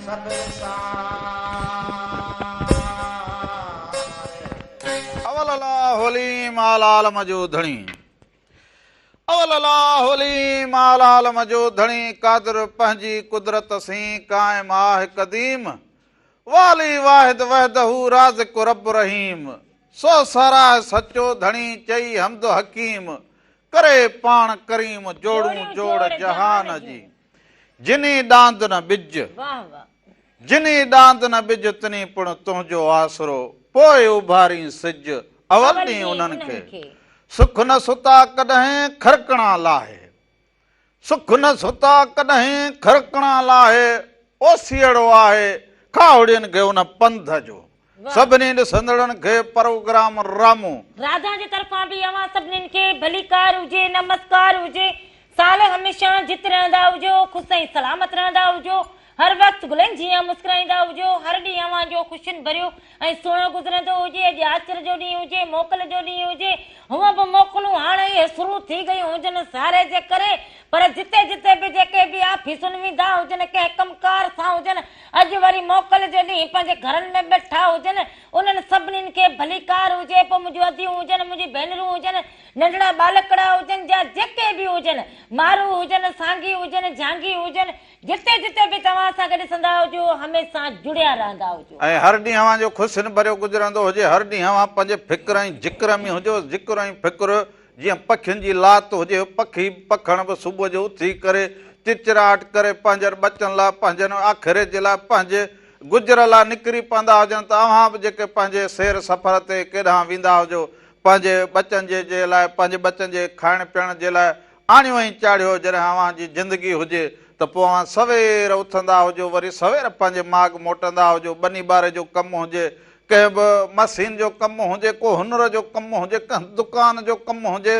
سڀ ساري. اول الله عليم آل عالم جو ڌڻي اول الله عليم آل عالم جو ڌڻي قادر پنهنجي قدرت سين قائم آه قديم والي واحد وحده رازق رب رحيم سو ساراهه سچو ڌڻي چئي حمد حڪيم ڪري پاڻ ڪريم جوڙون جوڙ جهان جي جني ڏاند نه ٻج جني ڏاند نه ٻج تني پڻ تنهنجو آسرو پوء اڀارين سج اول ڏينهن انهن کي سک نه ستا ڪڏهن کرڪڻا لاهي سک نه ستا ڪڏهن کرڪڻا لاهي اوسيئڙو آهي کاهوڙين کي ان پنڌ جو سڀني ڏسندڙن کي پروگرام رامو. راڌا جي طرفان به اوهان سڀنين کي ڀليڪار هجي نمسڪار هجي سال هميشه جت رهندا هجو خوش ۽ سلامت رهندا هجو هر وقت گلن جيان مسڪرائيندا هجو هر ڏينهن اوهان جو خوشين ڀريو ۽ سهڻو گذرندو هجي اڄ آچر جو ڏينهن هجي موڪل جو ڏينهن هجي هونء به موڪلون هاڻ اهي شروع ٿي گيون هجن سياري جي ڪري پر جتي جتي به جيڪي به آفيسن ويندا هجن ڪنهن ڪم ڪار سان هجن اڄ وري موڪل جي ڏينهن پنهنجي گهرن ۾ ٻيٺا هجن، انهن سڀنين کي ڀليڪار هجي، پوء منهنجون اديون هجن، منهنجون ڀينرون هجن، ننڍڙا ٻالڪڙا هجن يا جيڪي به هجن، مارو هجن، سانگي هجن، جهانگي هجن، جتي جتي به توهان اسان کي ڏسندا هجو، هميشه جڙيا رهندا هجو. ۽ هر ڏينهن اوهان جو خوشين ڀريو گذرندو هجي، هر ڏينهن اوهان پنهنجي فڪر ۽ ذڪر ۾ هجو، ذڪر ۽ فڪر جيئن پکين جي لات هجي، پکي پکڻ به صبح جو اٿي ڪري چرچراهٽ ڪري پنهنجن ٻچن لاء، پنهنجن آکيري جي لاء، پنهنجي گجر لاء نڪري پوندا هجن ته اوهان به جيڪي پنهنجي سير سفر تي ڪيڏانهن ويندا هجو، پنهنجي ٻچن جي جي لاء، پنهنجي ٻچن جي کائڻ پيئڻ جي لاء آڻيو ۽ چاڙهيو، جڏهن اوهان جي زندگي هجي ته پوء اوهان سوير اٿندا هجو، وري سوير پنهنجي ماڳ موٽندا هجو، ٻني ٻاري جو ڪم هجي، ڪنهن به مشين جو ڪم هجي، ڪو هنر جو ڪم هجي، ڪنهن دڪان جو ڪم هجي،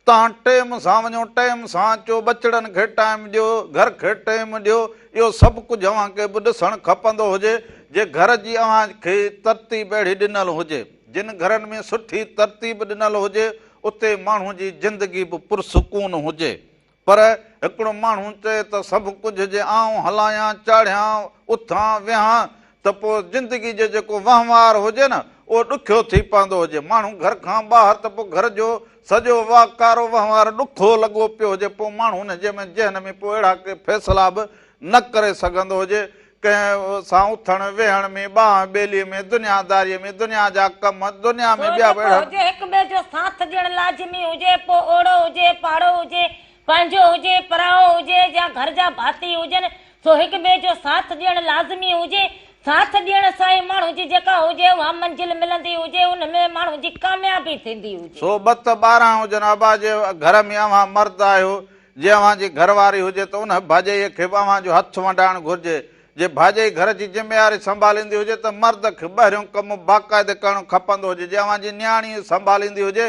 تان ٽيم سان وڃو، ٽيم سان اچو، ٻچڙن کي ٽائيم ڏيو، گهر کي ٽيم ڏيو، اهو سڀ ڪجهه اوهان کي به ڏسڻ کپندو هجي، جي گهر جي اوهان کي ترتيب اهڙي ڏنل هجي. جن گهرن ۾ سٺي ترتيب ڏنل هجي، اتي ماڻهو جي زندگي به پرسڪون هجي. پر هڪڙو ماڻهو چئي ته سڀ ڪجهه جي آئون هلايان، چاڙهيان، اٿان، ويهان ته پوء زندگي جو جيڪو وهنوار هجي نه اهو ڏکيو ٿي پوندو هجي. ماڻهو گهر کان ٻاهر ته پوء گهر جو سڄو ڪارو وهنوار ڏکو لڳو پيو هجي پوء ماڻهو ان جي ۾ ذهن ۾ پوء اهڙا ڪي فيصلا به نه ڪري سگهندو هجي. ڪنهن سان اٿڻ ويهڻ ۾، ٻانهن ٻيلي ۾، دنياداريء ۾ دنيا جا ڪم، دنيا ۾ سو ٻيا به جيڪو اهڙا. هجي هڪ ٻئي جو ساٿ ڏيڻ لازمي هجي، پوء اوڙو هجي، پاڙو هجي، پنهنجو هجي، پرائو هجي يا گهر جا ڀاتي هجن، سو هڪ ٻئي جو ساٿ ڏيڻ لازمي هجي. ساٿ ڏيڻ سان ئي ماڻهو جي جيڪا هجي اها منزل ملندي هجي، ان ۾ ماڻهو جي ڪاميابي ٿيندي هجي. سو ٻه ته 12 هجن، ابا جي گهر ۾ اوهان مرد آهيو، جي اوهان جي گهر واري هجي ته ان ڀاڄائيء کي به اوهان جو هٿ ونڊائڻ گهرجي. جي ڀاڄائي گهر جي ذميواري سنڀاليندي هجي ته مرد کي ٻاهريون ڪم باقاعدي ڪرڻ کپندو هجي. جي اوهان جي نياڻي سنڀاليندي هجي،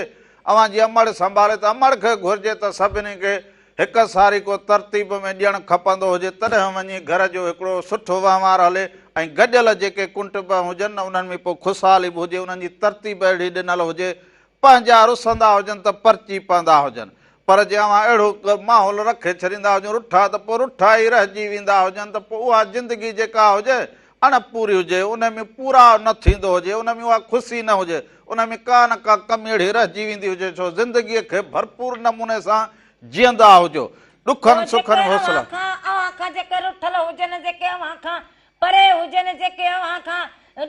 اوهان جي امڙ سنڀالي ته امڙ کي گهرجي ته سڀني کي هڪ ساريڪو ترتيب ۾ ڏيڻ کپندو هجي تڏهن وڃي گهر جو هڪڙو سٺو وهنوار هلي ۽ گڏيل جيڪي ڪنٽب هجن نه انهن ۾ پوء خوشحالي به هجي انهن جي ترتيب اهڙي ڏنل هجي پنهنجا رسندا هجن ته پرچي پوندا هجن پر جي اوهان اهڙو ماحول رکي ڇڏيندا هجون رٺا ته پوء رٺا ئي رهجي ويندا هجن ته پوء اها زندگي جيڪا هجي اڻ پوري هجي ان ۾ پورائو نه ٿيندو هجي ان ۾ اها خوشي نه هجي ان ۾ ڪا نه ڪا ڪمي اهڙي رهجي ويندي هجي ڇو زندگيء کي ڀرپور نموني سان جيئندا هجو ڏکن پوء سکن جيڪي حوصلا. اوهان کان اوهان کان جيڪي رٺل هجن جيڪي اوهان کان پري هجن، جيڪي اوهان کان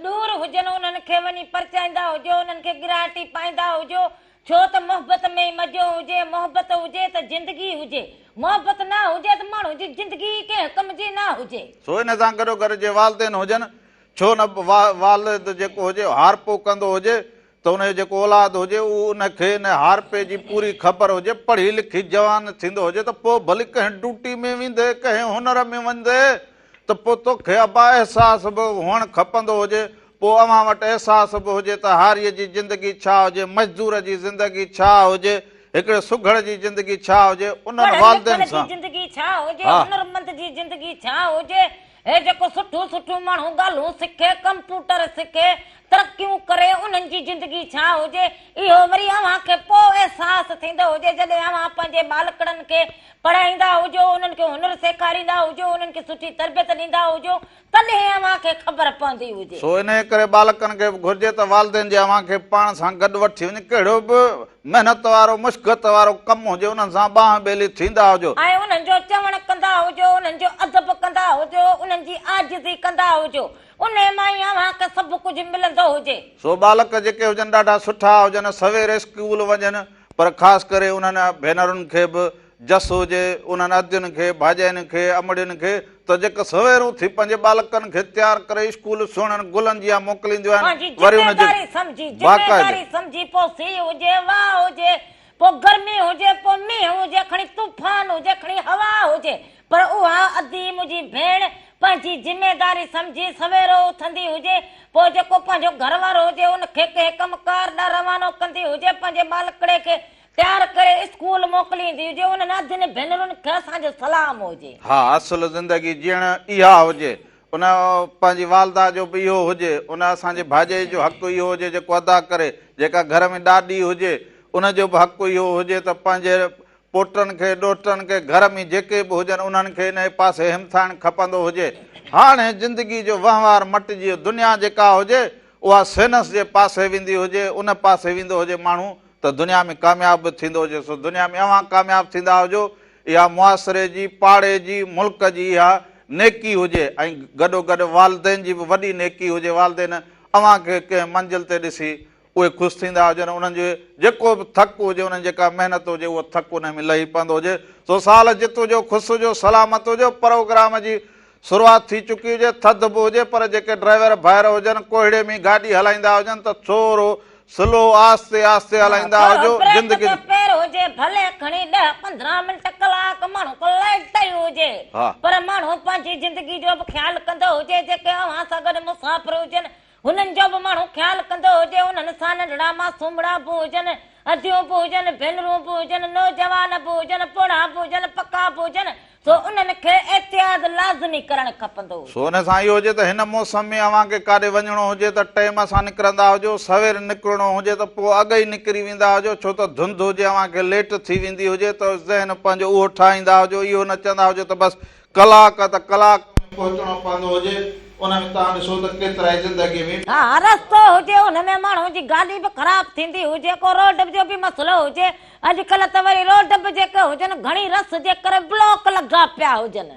ڏور هجن، انهن کي وڃي پرچائيندا هجو، انهن کي ڳراهٽي پائيندا هجو، ڇو ته محبت ۾ ئي مزو هجي، محبت هجي ته زندگي هجي، محبت نه هجي ته ماڻهو جي زندگي ئي ڪنهن ڪم جي نه هجي. سو ان سان گڏوگڏ جي والدين هجن، ڇو نه والد جيڪو هجي هارپو ڪندو هجي ته ان جو جيڪو اولاد هجي اهو ان کي ان هارپي جي پوري خبر هجي، پڙهي لکي جوان ٿيندو هجي ته پوء ڀلي ڪنهن ڊوٽي ۾ ويندي، ڪنهن هنر ۾ ويندي ته پوء توکي ابا احساس به هئڻ کپندو هجي، پوء اوهان وٽ احساس به هجي ته هاريء جي زندگي ڇا هجي، مزدور جي زندگي ڇا هجي، هڪڙي سگهڙ جي زندگي ڇا هجي، انهن پڙهيل والدين لکيل جي سان. زندگي ڇا هجي، ها. هنرمند جي زندگي ڇا هجي، هي جيڪو سٺيون سٺيون ماڻهو ڳالهيون سکي، ڪمپيوٽر سکي، ترقي. ترقيون ڪري انهن جي زندگي ڇا هجي اهو وري اوهان کي پوء احساس ٿيندو هجي جڏهن اوهان پنهنجي ٻالڪڙن کي پڙهائيندا هجو انهن کي هنر سيکاريندا هجو انهن کي سٺي تربيت ڏيندا هجو تڏهن اوهان کي خبر پوندي هجي. سو انهيء ڪري ٻالڪن کي به گهرجي ته والدين جي اوهان کي پاڻ سان گڏ وٺي وڃي ڪهڙو به محنت وارو مشقت وارو ڪم هجي انهن سان ٻانهن ٻيلي ٿيندا هجو. ۽ انهن جو چوڻ ڪندا هجو انهن جو ادب ڪندا هجو انهن جي عاجزي ڪندا هجو انهي مان ئي اوهان کي سڀ ڪجهه ملندو هجي. سو ٻالڪ جيڪي هجن ڏاڍا سٺا هجن سوير اسڪول وڃن پر خاص ڪري انهن ڀينرن کي به جس هجي انهن ادين کي، ڀاڄاين کي، امڙين کي ته جيڪي سوير اٿي پنهنجي ٻالڪن کي تيار ڪري اسڪول سهڻن گلن جيان موڪلينديون آهن پنهنجي وري ان جي ذميداري سمجهي، باقاعدي. ذميداري سمجهي پوء سيء هجي، واء هجي، پوء گرمي هجي، پوء مينهن هجي، کڻي طوفان هجي، کڻي هوا هجي، پر اها ادي منهنجي ڀيڻ پنهنجي ذميداري سمجهي سويرو اٿندي هجي، پوء جيڪو پنهنجو گهر وارو هجي ان کي ڪنهن ڪم ڪار ڏانهن روانو ڪندي هجي، پنهنجي ٻالڪڙي کي تيار ڪري اسڪول موڪليندي هجي انهن ادين ڀينرن کي اسان جو سلام هجي. ها اصل زندگي جيئڻ اها هجي ان پنهنجي والده جو به اهو هجي ان اسان جي ڀاڄائي جو حق اهو هجي جيڪو ادا ڪري جيڪا گهر ۾ ڏاڏي هجي ان جو به حق اهو هجي ته پنهنجي پوٽن کي ڏوهٽن کي گهر ۾ جيڪي به هجن انهن کي انهي پاسي همٿائڻ کپندو هجي هاڻي زندگي جو وهنوار مٽجي ويو دنيا جيڪا هجي اها سينس جي پاسي ويندي هجي ان پاسي ويندو هجي ماڻهو ته دنيا ۾ ڪامياب به ٿيندو هجي سو دنيا ۾ اوهان ڪامياب ٿيندا هجو اها معاشري جي پاڙي جي ملڪ جي اها نيڪي هجي ۽ گڏوگڏ والدين جي به وڏي نيڪي هجي والدين اوهان کي ڪنهن منزل تي ڏسي اهي خوش ٿيندا هجن انهن جو جيڪو به ٿڪ هجي انهن جيڪا محنت هجي اهو ٿڪ انهن ۾ لهي پوندو هجي سو سال جت هجو خوش هجو سلامت هجو پروگرام جي شروعات ٿي چڪي هجي، ٿڌ به هجي پر جيڪي ڊرائيور ڀائر هجن ڪوهيڙي ۾ گاڏي هلائيندا هجن ته ٿورو سلو آهستي آهستي هلائيندا ٿورو هجو بريڪ زندگي تي پير هجي ڀلي کڻي ڏهه 15 منٽ ڪلاڪ ماڻهو ڪو ليٽ ئي هجي ها. پر ماڻهو پنهنجي زندگي جو به خيال ڪندو هجي جيڪي اوهان سان گڏ مسافر هجن هنن جو به ماڻهو خيال ڪندو هجي انهن سان ننڍڙا معصومڙا به هجن اديون به هجن ڀينرون به هجن نوجوان به هجن پوڙها به هجن پڪا به هجن سو انهن کي احتياط لازمي ڪرڻ کپندو. سو ان سان اهو هجي ته هن موسم ۾ اوهان کي ڪاڏي وڃڻو هجي ته ٽيم سان نڪرندا هجو، سوير نڪرڻو هجي ته پوء اڳ ئي نڪري ويندا هجو، ڇو ته ڌنڌ هجي اوهان کي ليٽ ٿي ويندي هجي ته ذهن پنهنجو اهو ٺاهيندا هجو، اهو نه چوندا هجو ته بس ڪلاڪ ته ڪلاڪ ۾ پهچڻو پوندو هجي، ان ۾ توهان ڏسو ته ڪيترائي زندگي ۾. ها رستو هجي ان ۾ ماڻهو جي گاڏي به خراب ٿيندي هجي، ڪو روڊ جو به مسئلو هجي، اڄڪلهه ته وري روڊ به جيڪي هجن گهڻي رس جي ڪري بلاڪ لڳا پيا هجن.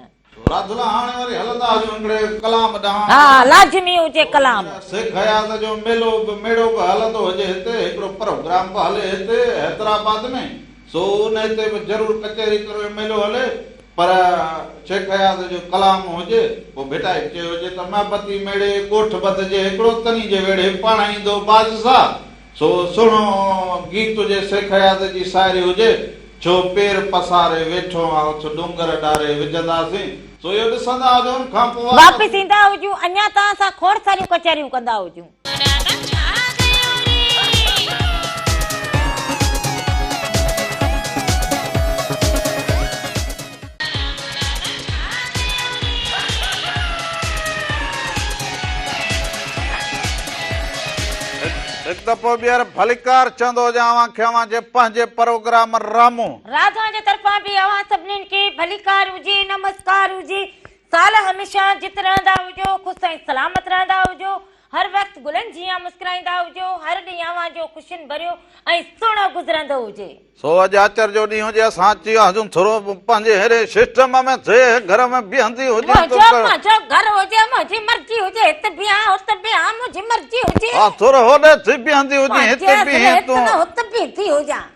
راڌلا هاڻي وري هلندا هجون هڪڙي ڪلام ڏانهن. ها لازمي هجي ڪلام. شيخ اياز جو ميلو به ميڙو به هلندو هجي هتي هڪڙو پروگرام به هلي هتي حيدرآباد ۾ سو انهي تي به ضرور ڪچهري ڪريو ۽ ميلو هلي پر شيخ اياز جو ڪلام هجي پوء ڀٽائي به چيو هجي ته محبتي ميڙي ڳوٺ ٻڌجي هڪڙو تني جي ويڙهي پاڻ ايندو بادشاهه سو سهڻو گيت هجي شيخ اياز جي شاعري هجي، ڇو پير پساري ويٺو آن اٿ ڏونگر ڏاري وجهنداسين. سو اهو ڏسندا هجو ان کان پوء واپس واپس. ايندا هجون اڃا توهان سان کوڙ ساريون ڪچهريون ڪندا هجون. هڪ دفعو ٻيهر ڀليڪار چوندو هجان اوهان کي اوهان جي پنهنجي پروگرام رامو. راڌا جي طرفان به اوهان سڀنين کي ڀليڪار هجي نمسڪار هجي سال هميشه جت رهندا هجو خوش ۽ سلامت رهندا هجو هر وقت گلن جيان مسڪرائيندا هجو هر ڏينهن اوهان جو خوشين ڀريو ۽ سهڻو گذرندو هجي. سو اڄ آچر جو ڏينهن هجي اسان اچي ويا هجون ٿورو پنهنجي ههڙي سسٽم ۾ ٿئي گهر ۾ بيهندي هجين منهنجو تو ڪر. منهنجو گهر هجي منهنجي مرضي هجي هت بيهان هت بيهان منهنجي مرضي هجي. ها ٿورو هوڏي ٿي بيهندي هجين منهنجي هتي اصل بيهين هت تون. نه هت بيهندي هجان.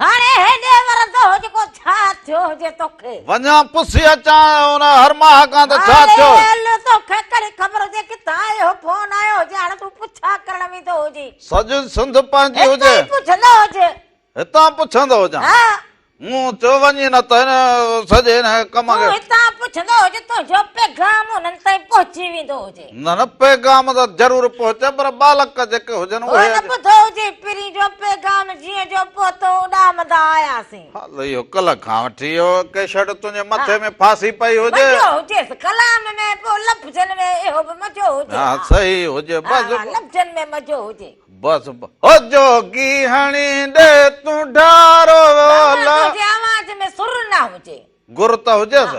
هاڻي هيڏي ورندو هج ڪو ڇا ٿيو هجي توکي. وڃان پڇي اچان ان هرماهه کان ته ڇا ٿيو. هاڻي هل توکي ڪهڙي خبر هجي ڪٿان اهو فون آيو هجي هاڻي تون پڇا ڪرڻ ويندو هجين. سڄي سنڌ پنهنجي هتان هجي. ئي پڇندو هج. هتان پڇندو هجان. ها. مون چيو وڃي نه ته هن سڄي هن ڪم کي. تون هتان پڇندو هج تنهنجو پيغام انهن تائين پهچي ويندو هجي. نه نه پيغام ته ضرور پهچي پر ٻالڪ جيڪي هجن اهي. هو نه ٻڌو هجي پرين جو پيغام جيئن جو پهتو اڏامندا آياسين. هل اهو ڪلهه کان وٺي اهو ڪيشٽ تنهنجي مٿي ۾ ڦاسي پئي هجي. مزو هجيس ڪلام ۾ پوء لفظن ۾ اهو به مزو هجي ها صحيح هجي بس. ها لفظن ۾ مزو هجي. بس او جوڳي هڻي ڏي تون ڍارو لا. تنهنجي آواز ۾ سر نه هجي. گر ته هجيس.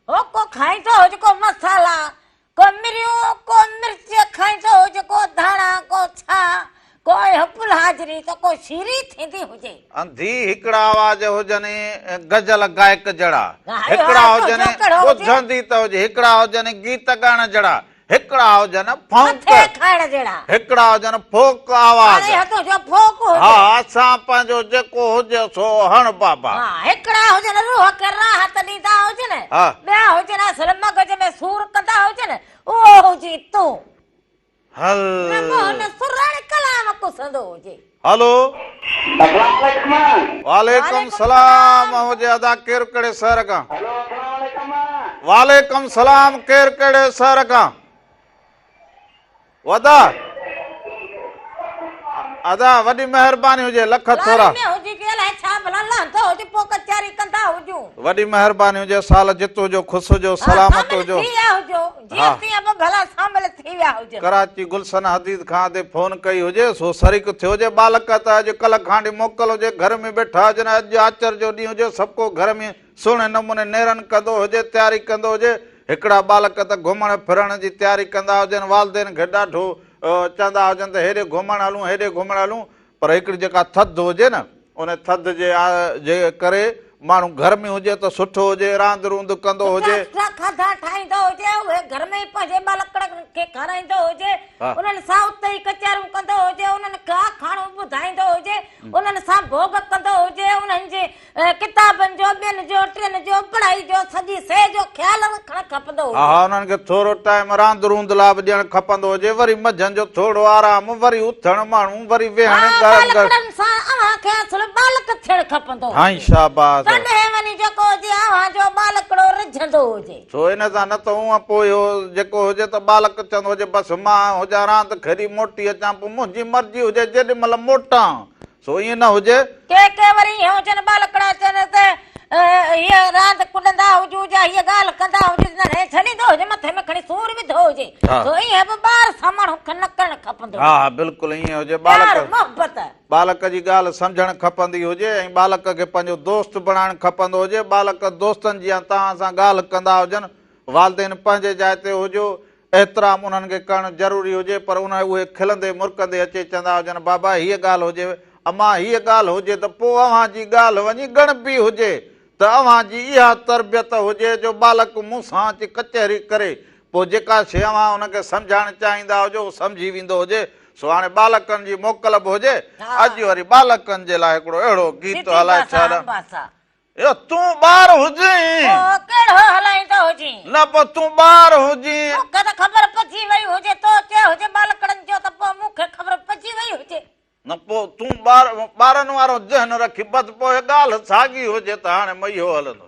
هو ڪو کائيندو هجي ڪو مصالحا ڪو مريون ڪو مرچ کائيندو هجي ڪو ڌاڻا ڪو ڇا ڪو اهو پل حاضري ته ڪو شيري ٿيندي هجي. انڌي هڪڙا آواز هجن غزل گائڪ جهڙا هڪڙا هجن ٻڌندي ته هجي هڪڙا هجن گيت ڳائڻ جهڙا هڪڙا هجن ڦونڪ. مٿي کائڻ جهڙا. هڪڙا هجن ڦوڪ آواز. هاڻي هٿ جو ڦوڪ هجي. ها اسان پنهنجو جيڪو هجي سو هڻ بابا. ها هڪڙا هجن روح کي راحت ڏيندا هجن. ها. ٻيا هجن اصل مغز ۾ سور ڪندا هجن. اهو هجين تون. هل. نه منهن نه سر هاڻي ڪلام ڪسندو هجي. هلو. اسلام عليڪم. وعليڪم سلام هجي ادا ڪير ڪهڙي شهر کان. هلو اسلام عليڪم. وعليڪم سلام ڪير ڪهڙي شهر کان. ادا ادا وڏي مهرباني هجي لک ٿورا. لاري ۾ هجي ڪي الائي ڇا ڀلا لهندو هجي پوء ڪچهري ڪندا هجون. وڏي مهرباني هجي سال جت هجو خوش هجو سلامت هجو. ٿي ويا هجو. جيئن تيئن به ڀلا شامل ٿي ويا هجن. ڪراچي گلشن حديد کان ادي فون ڪئي هجي سو شريڪ ٿيو هجي ٻالڪ ته اڄ ڪلهه کانڊي موڪل هجي گهر ۾ ويٺا هجن اڄ آچر جو ڏينهن هجي سڀڪو گهر ۾ سهڻي نموني نيرن ڪندو هجي تياري ڪندو هجي هڪڙا ٻالڪ ته گهمڻ ڦرڻ جي تياري ڪندا هجن والدين کي ڏاڍو چوندا هجن ته هيڏي گهمڻ هلون هيڏي گهمڻ هلون پر هڪڙي جيڪا ٿڌ هجي نه ان ٿڌ جي جي ڪري ماڻهو گهر ۾ هجي ته سٺو هجي، راند روند ڪندو هجي. سٺا سٺا کاڌا ٺاهيندو هجي، اهي گهر ۾ ئي پنهنجي ٻالڪڙن کي کارائيندو هجي، انهن سان اتي ئي ڪچهريون ڪندو هجي، انهن کي آکاڻيون ٻڌائيندو هجي، انهن سان ڀوڳ ڪندو هجي، انهن جي ڪتابن جو، ٻين جو، ٽين جو، پڙهائي جو، سڄي شيء جو خيال رکڻ کپندو هجي. ها انهن کي ٿورو ٽائيم راند روند لاء به ڏيڻ کپندو هجي، وري منجهند جو ٿورو آرام، وري اٿڻ ماڻهو، وري ويهڻ، ها گهر. ٻالڪڙن سان اوهان کي اصل ٻالڪ ٿيڻ کپندو هجي. هائين شاباس. تڏهن وڃي جيڪو هجي اوهان جو ٻالڪڙو رجهندو هجي. سو ان سان نه ته هونء پوء اهو جيڪو هجي ته ٻالڪ چوندو هجي بس مان هجان راند کيڏي موٽي اچان پوء منهنجي مرضي هجي جيڏي مهل موٽان. سو ائين نه هجي. ڪي ڪي وري ائين هجن ٻالڪڙا چون ته هيء راند ڪڏندا هجون يا هيء ڳالهه ڪندا هجون ته نڙي ڇڏيندو هجي مٿي ۾ کڻي سور وڌو هجي سو ائين به ٻار سان ماڻهو کي نه ڪرڻ کپندو ها ها بلڪل ائين هجي پيار ٻالڪ محبت. ٻالڪ جي ڳالهه سمجهڻ کپندي هجي ۽ ٻالڪ کي پنهنجو دوست بڻائڻ کپندو هجي ٻالڪ دوستن جيان توهان سان ڳالهه ڪندا هجن والدين پنهنجي جاء تي هجو احترام انهن کي ڪرڻ ضروري هجي پر ان اهي کلندي مرڪندي اچي چوندا هجن بابا هيء ڳالهه هجي امان هيء ڳالهه هجي ته پوء اوهان جي ڳالهه وڃي ڳڻبي هجي ته اوهان جي اها تربيت هجي جو ٻالڪ مون سان اچي ڪچهري ڪري پوء جيڪا شيء اوهان ان کي سمجهائڻ چاهيندا هجو هو سمجهي ويندو هجي سو هاڻي ٻالڪن جي موڪل به هجي اڄ وري ٻالڪن جي لاء هڪڙو اهڙو گيت هلائي ڇڏ. اهو تون ٻار هجين. پوء ڪهڙو هلائيندو هجين. نه پوء تون ٻار هجين. مون کي ته خبر پئجي وئي هجي. تو چيو هجي ٻالڪڙن جو ته پوء مون کي خبر پئجي وئي هجي. نه پوء تون ٻار ٻارن وارو ذهن رکي بس پوء ڳالهه ساڳي هجي ته هاڻي مئيو هلندو.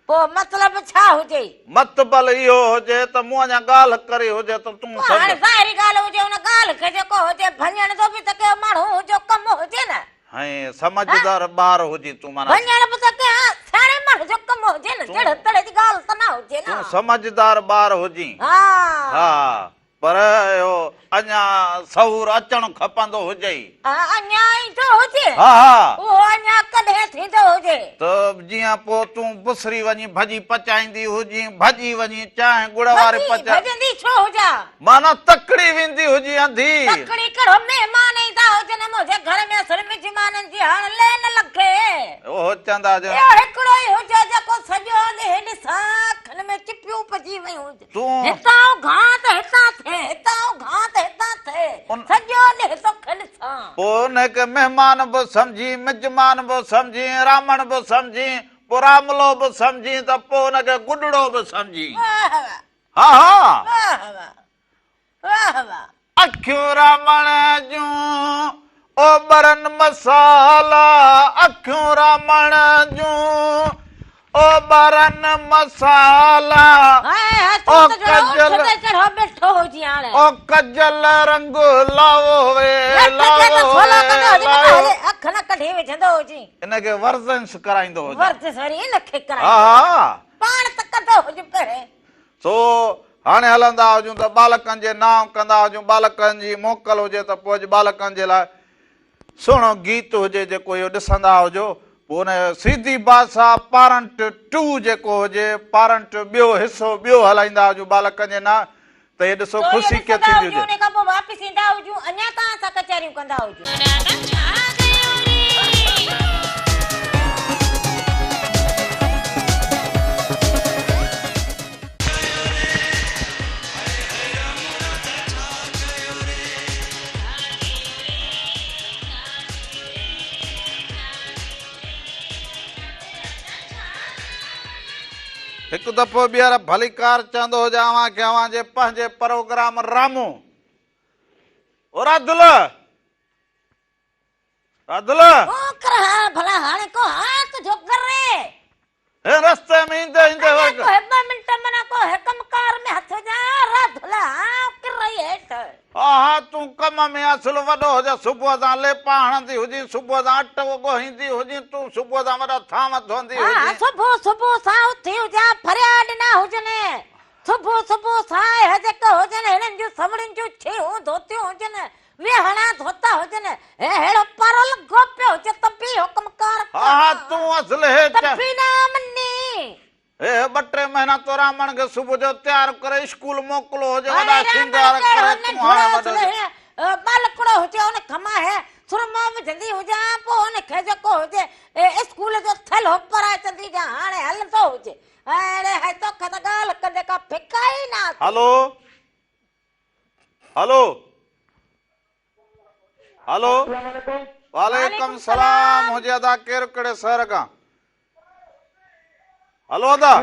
پوء مطلب ڇا هجي؟ مطبل اهو هجي ته مون اڃا ڳالهه ڪري هجي ته تون پوء هاڻي ظاهري ڳالهه هجي ان ڳالهه کي جيڪو هجي ڀڃڻ جو به ته ڪنهن ماڻهو جو ڪم هجي نه. هائين سمجهدار ٻار هجين تون معنيٰ. ڀڃڻ به ته ڪنهن سياڻي ماڻهو جو ڪم هجي نه جهڙ تڙ جي ڳالهه ته نه هجي نه. تون سمجهدار ٻار هجين. ها. ها پر اهو اڃا سهور اچڻ کپندو هجئي. اڃا ايندو هجي. ها ها. اهو اڃا ڪڏهن ٿيندو هجي. ته جيئن پوء تون بسري وڃي ڀڄي پچائيندي هجين، ڀڄي وڃي چانهه ڳڙ واري پچائي. ڀڄندي ڇو هجان؟ معنيٰ تڪڙي ويندي هجي انڌي. تڪڙي ڪهڙو مهمان ايندا هجن منهنجي گهر ۾ اصل مزمانن جي هاڻ لين لڳي. اهو چوندا هجن. اهو هڪڙو ئي هجي جيڪو سڄو ڏينهن ڏسان اکين ۾ چپيون پئجي ويون هجن. تون. هتان گهان ته هتان ٿئي، هتان گهان ته هتان ٿئي، سڄو ڏينهن توکي ڏسان. پوء ان کي مهمان به سمجهين، مزمان به سمجهين، رامڻ به سمجهين، پوء راملو به سمجهين ته پوء ان کي گڏڙو به سمجهين. واهه واهه. ها ها. واهه واهه. واهه واهه. اکيون رامڻ جون او ٻرن مسالا اکيون رامڻ جون او ٻرن مسالا او ڪجل او ڪجل رنگ لاوو وي لاوو وي اک نه ڪڍي وجهندو هجي ان کي ورزنش ڪرائيندو هجي ورزش وري ان کي ڪرائيندو ها پاڻ ته ڪندو هجي پهرين سو هاڻي هلندا هجون ته ٻالڪن جي نانء ڪندا هجون، ٻالڪن جي موڪل هجي ته پوء اڄ ٻالڪن جي لاء سهڻو گيت هجي جيڪو اهو ڏسندا هجو، پوء ان سيدي بادشاهه پارنٽ ٽو جيڪو هجي، پارنٽ ٻيو حصو ٻيو هلائيندا هجون ٻالڪن جي نانء ته اهي ڏسو سو اهو خوشي ڪيئن ڏسندا ٿيندي هجون هجي. ان کان پوء واپس ايندا هجون اڃا توهان سان ڪچهريون ڪندا هجون. هڪ دفعو ٻيهر ڀليڪار چوندو هجان اوهان کي اوهان جي پنهنجي پروگرام رامو او راڌل راڌل او ڪر ها ڀلا هاڻي ڪو هات جو ڪري هي رستي ۾ ايندي ايندي اڃا ورڪ ڪو هي ٻه منٽ منا ڪو هي ڪم ڪار ۾ هٿ وجهان راڌل ها ڪر رهي هيٺ. آها تون ڪم ۾ اصل وڏو هجين صبح سان ليپا هڻندي هجين صبح سان اٽو ڳوهيندي هجين تون صبح سان وڏا ٿانو ڌوئندي ها هجين. صبح صبح سان اٿي هجان ڦريا ڏنا هجن صبح صبح سان اهي جيڪي هجن هنن جون سوڙين جون ڇيهون ڌوتيون هجن ويهڻا ڌوتا هجن، هي ههڙو پارو لڳو پيو هجي ته به حڪم ڪار ها ها تون اصل هي ته به نه مڃي. هي ٻه ٽي مهينا تو رامڻ کي صبح جو تيار ڪري اسڪول موڪلو هجي وڏا هاڻي رامڻ سينگار ڪهڙو ڪري تون هاڻي ننڍڙو وڏو اصل هي ٻالڪڙو هجي ان کان مان هي سرمو وجهندي هجان پوء ان کي جيڪو هجي اسڪول جو ٿيلهو پرائي چندي هجان هاڻي هلندو هجي اڙي هي توکي ته ڳالهه ڪندي ڪا ڦڪا ئي نه اٿي. هلو هلو هلو وعليڪم سلام هجي ادا ڪير ڪهڙي شهر کان هلو ادا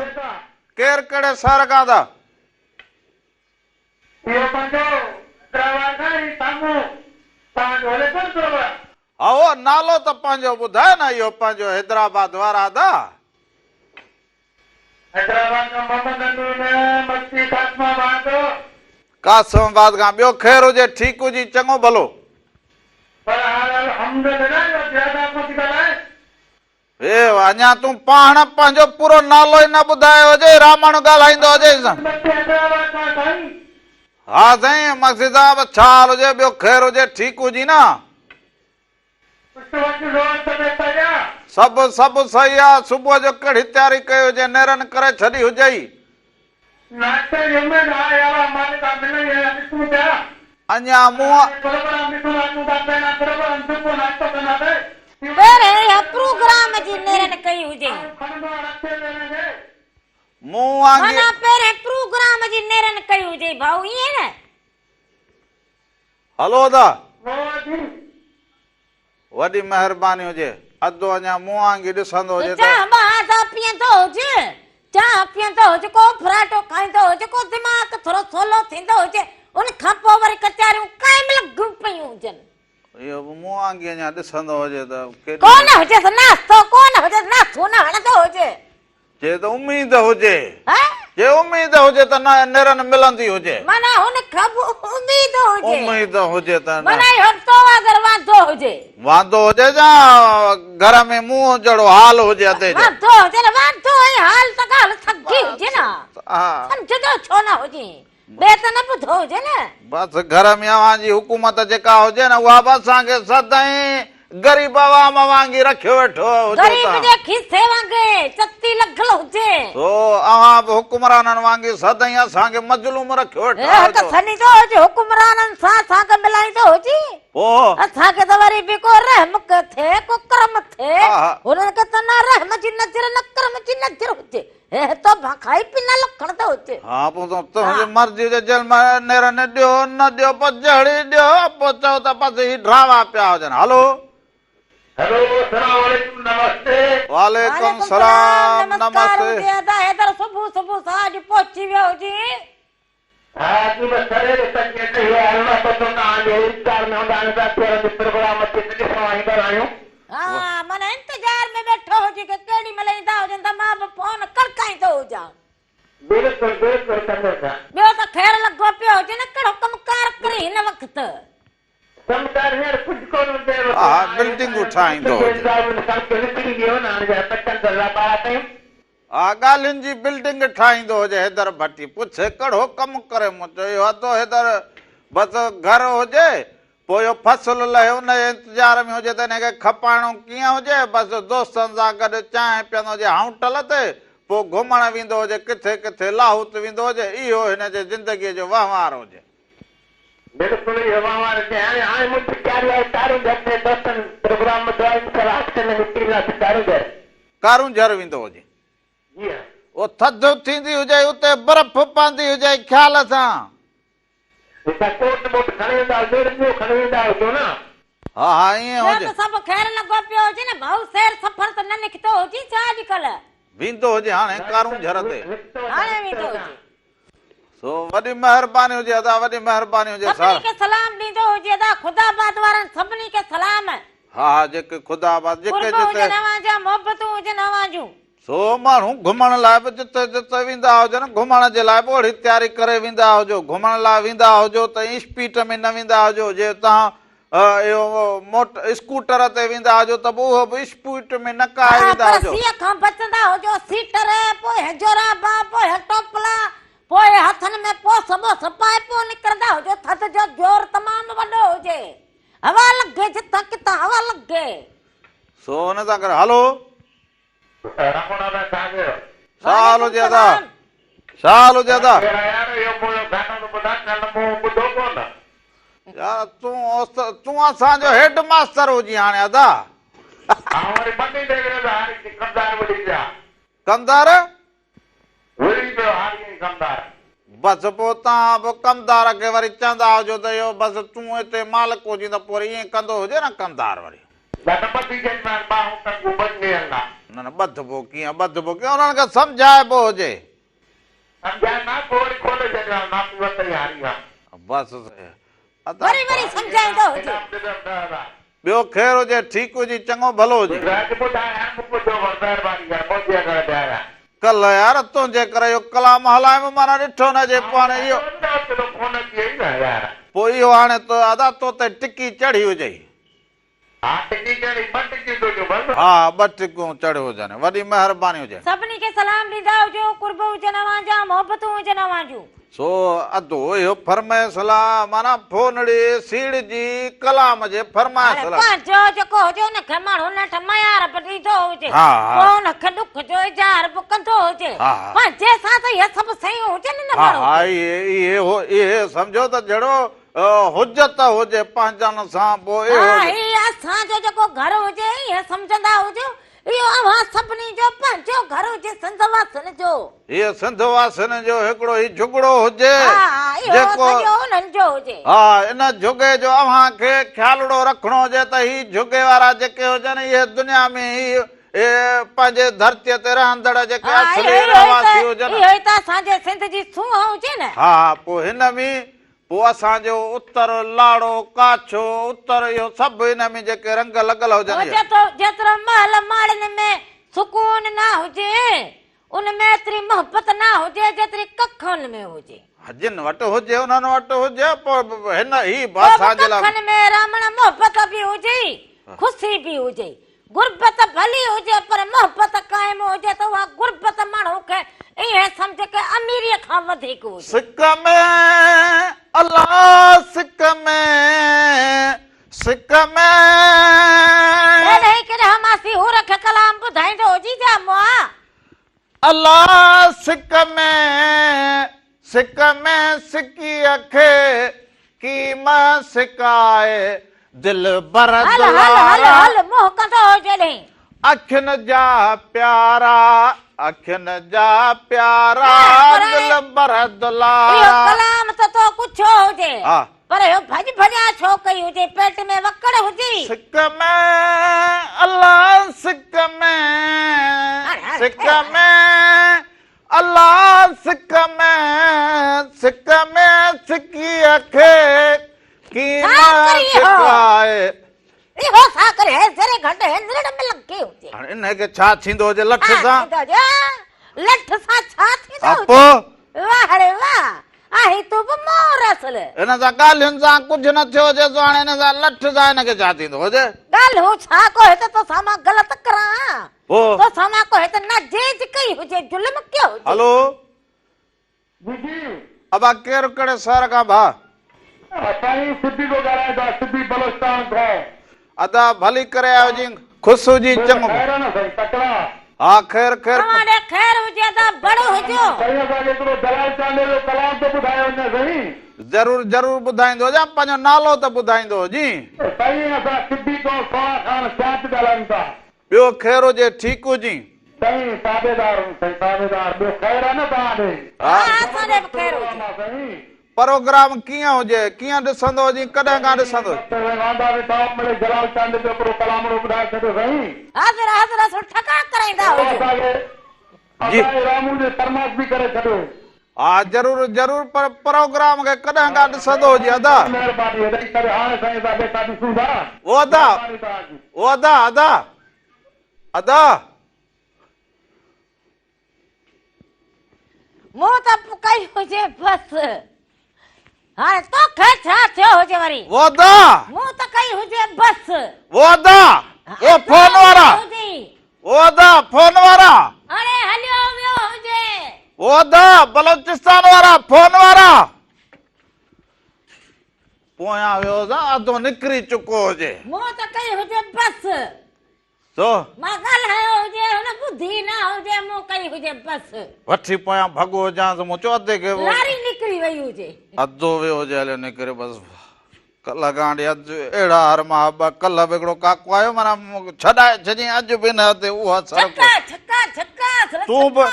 ڪير ڪهڙي شهر کان ادا هائو نالو ته پنهنجو ٻڌاء نه اهو پنهنجو حيدرآباد وارا ادا حيدرآباد کان محمد امين مستي قاسم آباد. قاسم آباد کان ٻيو خير هجي ٺيڪ هجي چڱو ڀلو. بهرحال الحمدلله اهو زياده ڪو ٿي ڳالهائي. هي اڃا تون پاڻ پنهنجو پورو نالو ئي نه ٻڌايو هجي رامڻ ڳالهائيندو هجي. مستي حيدرآباد کان سائين. ها سائين مگسي صاحب ڇا حال هجي ٻيو خير هجي ٺيڪ هجي نه. سڀ سڀ صحيح آ، صبح جو ڪهڙي تياري ڪئي هجي، نيرن ڪري ڇڏي هجئي. اڃا مون. پهرين اها پروگرام جي نيرن ڪئي هجئي. مون وانگي. معنيٰ پهرين پروگرام جي نيرن ڪئي هجئي ڀائو ائين نه. هلو ادا. وڏي مهرباني هجي. ادو اڃا مون وانگي ڏسندو هجي ته. چانهه ٻه آندا پيئندو هجي. چانهه پيئندو هجي ڪو ڦراٽو کائيندو هجي ڪو دماغ ٿورو سولو ٿيندو هجي ان کان پوء وري ڪچهريون قائم لڳيون پيون هجن. اهو به مون وانگي اڃا ڏسندو هجي ته ڪيڏي. ڪو نه هجيس ناشتو ڪو نه هجيس ناشتو نه هڻندو هجي. چي ته اميد هجي. چي اميد هجي ته نه نيرن ملندي هجي. معنيٰ هن کان به اميد هجي. اميد هجي ته نه. معنيٰ اهو تو وانگر واندو هجي. واندو هجي يا گهر ۾ مون جهڙو حال هجي ادي جو. واندو هجي نه واندو ۽ حال ته ڳالهه سگهي هجي نه. سمجهندو ڇو نه هجين. ٻئي ته نه ٻڌو هجي نه. بس گهر ۾ اوهان جي حڪومت جيڪا هجي نه اها به اسان کي سدائين غريب عوام وانگي رکيو ويٺو هجو ته. غريب جي کيسي وانگي چتي لڳل هجي. سو اوهان به حڪمرانن وانگي سدائين اسان کي مظلوم رکيو ويٺا هجو. هڪ سنيدو هجي حڪمرانن سان اسان کي ملائيندو هجي. پوء. اسان کي ته وري به ڪو رحم ٿئي ڪو ڪرم ٿئي. هنن کي ته نه رحم جي نظر نه ڪرم جي نظر هجي. هي ته کائي پي نالو کڻندو هجي. ها پوء ته تنهنجي مرضي هجي جنهن مهل نيرن ڏيو نه ڏيو پوء جهڙي ڏيو پوء چئو ته بس هي ڊراما پيا هجن هلو. هلو السلام عليڪم نمستي. وعليڪم السلام نمسڪار نمستي. هجي ادا حيدر صبح صبح سان اڄ پهچي ويو هجين. ها ها جي بس سويري پنجين ڏهين هلڻو پوندو توهان جي انتظار ۾ هوندا آهيون ته اٿيارن جي پروگرام تي ته ڏسڻ ايندا آهيون. ها معنيٰ انتظار ۾ ويٺو هجي ڪي ڪيڏي مهل ايندا هجن ته مان به فون ڪڙڪائيندو هجان. بلڪل بلڪل ڪندو سان. ٻيو ته خير لڳو پيو هجي نه ڪهڙو ڪم ڪار ڪرين هن وقت. ڪم ڪار هينئر ڪجهه ڪونه هوندو ها بلڊنگون ٺاهيندو هجي. ها ڳالهين جي بلڊنگ ٺاهيندو هجي حيدر ڀٽي پڇي ڪهڙو ڪم ڪري مون چيو اهو ادو حيدر بس گهر هجي پوء اهو فصل لهي ان جي انتظار ۾ هجي ته ان کي کپائڻو ڪيئن هجي بس دوستن سان گڏ چانهه پيئندو هجي هائونٽل تي پوء گهمڻ ويندو هجي ڪٿي ڪٿي لاهوت ويندو هجي اهو هن جي زندگيء جو وهنوار هجي. بلڪل اهو وهنوار هجي هاڻي هاڻي منهنجي تياري آهي ڪارونجهر ۾ دوستن پروگرام ٻڌو آهي انشاء الله هفتي ۾ نڪري وينداسين ڪارونجهر. ڪارونجهر ويندو هجي. جي ها. او ٿڌ ٿيندي هجئي اتي برف پوندي هجئي خيال سان. اتان ڪوٽ ٻوٽ کڻي ويندا هجو رنجو کڻي ويندا هجو نه. ها ها ائين ٻيو هجي. ته سڀ خير لڳو پيو هجي نه ڀائو سير سفر ته نه نڪتو هجي ڇا اڄڪلهه. ويندو هجي هاڻي ڪارونجهر تي. هاڻي ويندو هجي. سو وڏي مهرباني هجي ادا وڏي مهرباني هجي سڀني سر. کي سلام ڏيندو هجي ادا خدا آباد وارن سڀني کي سلام. ها ها جيڪي خدا آباد جيڪي قرب جتي. هجن اوهان جا محبتون هجن اوهان جون. سو ماڻهو گهمڻ لاء به جتي جتي ويندا هجن گهمڻ جي لاء به اهڙي تياري ڪري ويندا هجو گهمڻ لاء ويندا هجو ته اسپيٽ ۾ نه ويندا هجو جي توهان اهو موٽ اسڪوٽر تي ويندا هجو ته به اهو به اسپيٽ ۾ نه ڪاهي ها ويندا پر هجو. سيء کان بچندا هجو سيٽر پوء جورابا پوء ٽوپلا پوء هٿن ۾ پوس ٻوس پائي پوء نڪرندا هجو ٿڌ جو زور تمام وڏو هجي هوا لڳي جتان ڪٿان هوا لڳي. سو ان سان ڪري هلو. رمڻ ادا ڇا ڪيو. شال وعليڪم هجي ادا سلام. شال هجي ادا. ڪهڙا يار اهو منهنجو گانو ته ٻڌا ڪل مون ٻڌو ڪونه. يار تون تون اسان جو هيڊ ماستر هجين هاڻي ادا. آئون وري مني تي ويس هاري کي ڪمدار وڙهي پيا. ڪمدار؟ وڙهي پيو هاري ۽ ڪمدار. بس پوء توهان به ڪمدار کي وري چوندا هجو ته اهو بس تون هتي مالڪ هجين ته پوء وري ائين ڪندو هجي نه ڪمدار وري. نه نه ٻڌي ڇڏينداس ٻانهون ٽنگون ٻڌجي ويندا. نه نه ٻڌبو ڪيئن ٻڌبو ڪيئن انهن کي سمجهائبو هجي. سمجهائينداس پوء وري کولي ڇڏينداس معافي ورتئي هاري کان. بس ادا وري وري سمجهائيندو هجي. انعام ڏنم 10,000. ٻيو خير هجي ٺيڪ هجي چڱو ڀلو هجي. راڄ ٻڌاء هاڻ مون ٻڌو ور مهرباني ڪر منهنجي اڱڻ تي آيا. ڪلهه يار تنهنجي ڪري اهو ڪلام هلايم معنيٰ ڏٺو نه جي پوء هاڻي اهو. فون اچي وئي نه يار. پوء اهو هاڻي تو ادا تو تي ٽڪي چڙهي هجئي. ها ٽڪي چڙهي ٻه ٽڪيون تنهنجون بس. ها ٻه ٽڪيون چڙهيو هجن وڏي مهرباني هجي. سڀني کي سلام ڏيندا هجو قرب هجن اوهان جا محبتون هجن اوهان جون. سو ادو اهو فرمائش لا معنيٰ ڦونڙي سيڙجي ڪلام جي فرمائش هاڻي لا. پنهنجو جيڪو هجي ان کي ماڻهو ننڍ ميار به ڏيندو هجي ها ها. پوء ان کي ڏک جو اظهار به ڪندو هجي ها ها. پنهنجي سان ته اهي سڀ شيون هجن نه ها ماڻهو ها کي. اهي اهي اهي سمجهو ته جهڙو حجت هجي پنهنجن سان پوء اهو ها هي اسان جو جيڪو گهر هجي ائين سمجهندا هجو اهو اوهان سڀني جو پنهنجو گهر هجي سنڌ واسين جو. هي سنڌ واسين جو هڪڙو هي جهڳڙو هجي ها ها اهو جيڪو سڄو انهن جو هجي. ها ان جهڳي جو اوهان کي خيالڙو رکڻو هجي ته هي جهڳي وارا جيڪي هجن اهي دنيا ۾ هي پنهنجي ڌرتيء تي رهندڙ جيڪي ها اصلي اهو ئي ته رهواسي هجن. اهو ئي ته اسان جي سنڌ جي سونهن هجي نه. ها ها پوء هن ۾ پوء اسان جو اتر، لاڙو، ڪاڇو، اتر اهو سڀ ان ۾ جيڪي رنگ لڳل هجن اهي. جيترو جيترو محل ماڙين ۾ سڪون نه هجي، ان ۾ ايتري محبت نه هجي جيتري ڪکن ۾ هجي. جن وٽ هجي انهن وٽ هجي پوء هن هي به پوء به اسان جي لاء. ڪکن ۾ رامڻ محبت به هجي، خوشي به هجي. غربت ڀلي هجي پر محبت قائم هجي ته اها غربت ماڻهو کي ائين سمجهه ڪه اميريء کان وڌيڪ هجي. سڪ ۾ الله سڪ ۾ سڪ ۾. ڪڏهن ڪڏهن حماسي حور کي ڪلام ٻڌائيندو هجي جا مئا. الله سڪ ۾ سڪ ۾ سڪيء کي ڪيم سڪائي دلبر هل هل هل دلارا. هل منهن ڪندو هو جڏهن. اکين جا پيارا اکين جا پيارا دلبر دلارا. اهو ڪلام ته تو ڪڇيو هجي ها. پر اهو ڀڄ ڀڄان ڇو ڪئي هجي پيٽ ۾ وڪڙ هجي. سڪ ۾ الله سڪ ۾ سڪ ۾ الله سڪ ۾ سڪ ۾ سکيء کي ڪيئن مان سڪائي. اهو ڇا ڪري هي ذري گهٽ هي نرڙ ۾ لڳي هجي. هاڻي انهي کي ڇا ٿيندو هجي لٺ سان؟ لٺ سان ڇا ٿيندو هجي؟ واهه ڙي واهه آهين تون به مور اصل. هن سان ڳالهين سان ڪجهه نه ٿيو هجي سو هاڻي هن سان لٺ سان هن کي ڇا ٿيندو هجي؟ ڳالهيون ڇا ڪو هت توسان مان غلط ڪران. توسان مان ڪو هت ناجائز ڪئي هجي ظلم ڪيو هجي. هلو. جي جي. ابا ڪير ڪهڙي شهر کان ڀاء. سائين سبي ٿو ڳالهايان ٿا سبي بلوچستان کان. ادا ڀلي ڪري آيو جي خوش هجي چڱو. خير آ نه سائين تڪڙا. ها خير خير. اوهان ڏي خير هجي ادا بڙ هجو. سائين اسان کي هڪڙو جلال چانڊيو جو ڪلام ته ٻڌايو نه سائين. ضرور ضرور ٻڌائيندو هجان پنهنجو نالو ته ٻڌائيندو هجين. سائين اسان سبي کان سهڻا خان سياچ ڳالهايون ٿا. ٻيو خير هجي ٺيڪ هجين. سائين تابعدار هون سائين تابعدار ٻيو خير آ نه توهان ڏي. ها اسان ڏي به خير هجي. پروگرام ڪيئن هجي ڪيئن ڏسندو هجين ڪڏهن کان ڏسندو. بس سائين واندا ويٺا آهيون مڙئي جلال چانڊيو جو هڪڙو ڪلامڙو ٻڌائي ڇڏيو سائين. حاضر حاضر اصل ٺڪاء ڪرائيندا هجو. اسان کي جي. اسان جي رامون جي فرمائش به ڪري ڇڏيو. ها ضرور ضرور پر پروگرام کي ڪڏهن کان ڏسندو هجين ادا. مهرباني ڏئي ڇڏيو هاڻي سائين اسان ويٺا ڏسون ٿا. او ادا مهرباني توهان جي. او ادا ادا ادا. مون ته ڪئي هجي بس. هاڻي توکي ڇا ٿيو هجي وري. او ادا. مون ته ڪئي هجي بس. او ادا. او فون وارا. او ادا فون وارا. اڙي هليو ويو هجي. او ادا بلوچستان وارا فون وارا. پويان ويو هجان اڌو نڪري چڪو هجي. مون ته ڪئي هجي بس. سو. مان ڳالهايو هجي هن ٻڌي نه هجي مون ڪئي هجي بس. وٺي پويان ڀڳو هجانس مون چيو اڌي کي. لاري نڪري وئي هجي. اڌو ويو هجي هليو نڪري بس. ڪلهه کان وٺي اڄ اهڙا هر مان ٻه ڪلهه به هڪڙو ڪاڪو آيو معنيٰ ڇڏائي ڇڏيائين اڄ به نه تي اها سر ڇڪا ڇڪا ڇڪا اصل تون به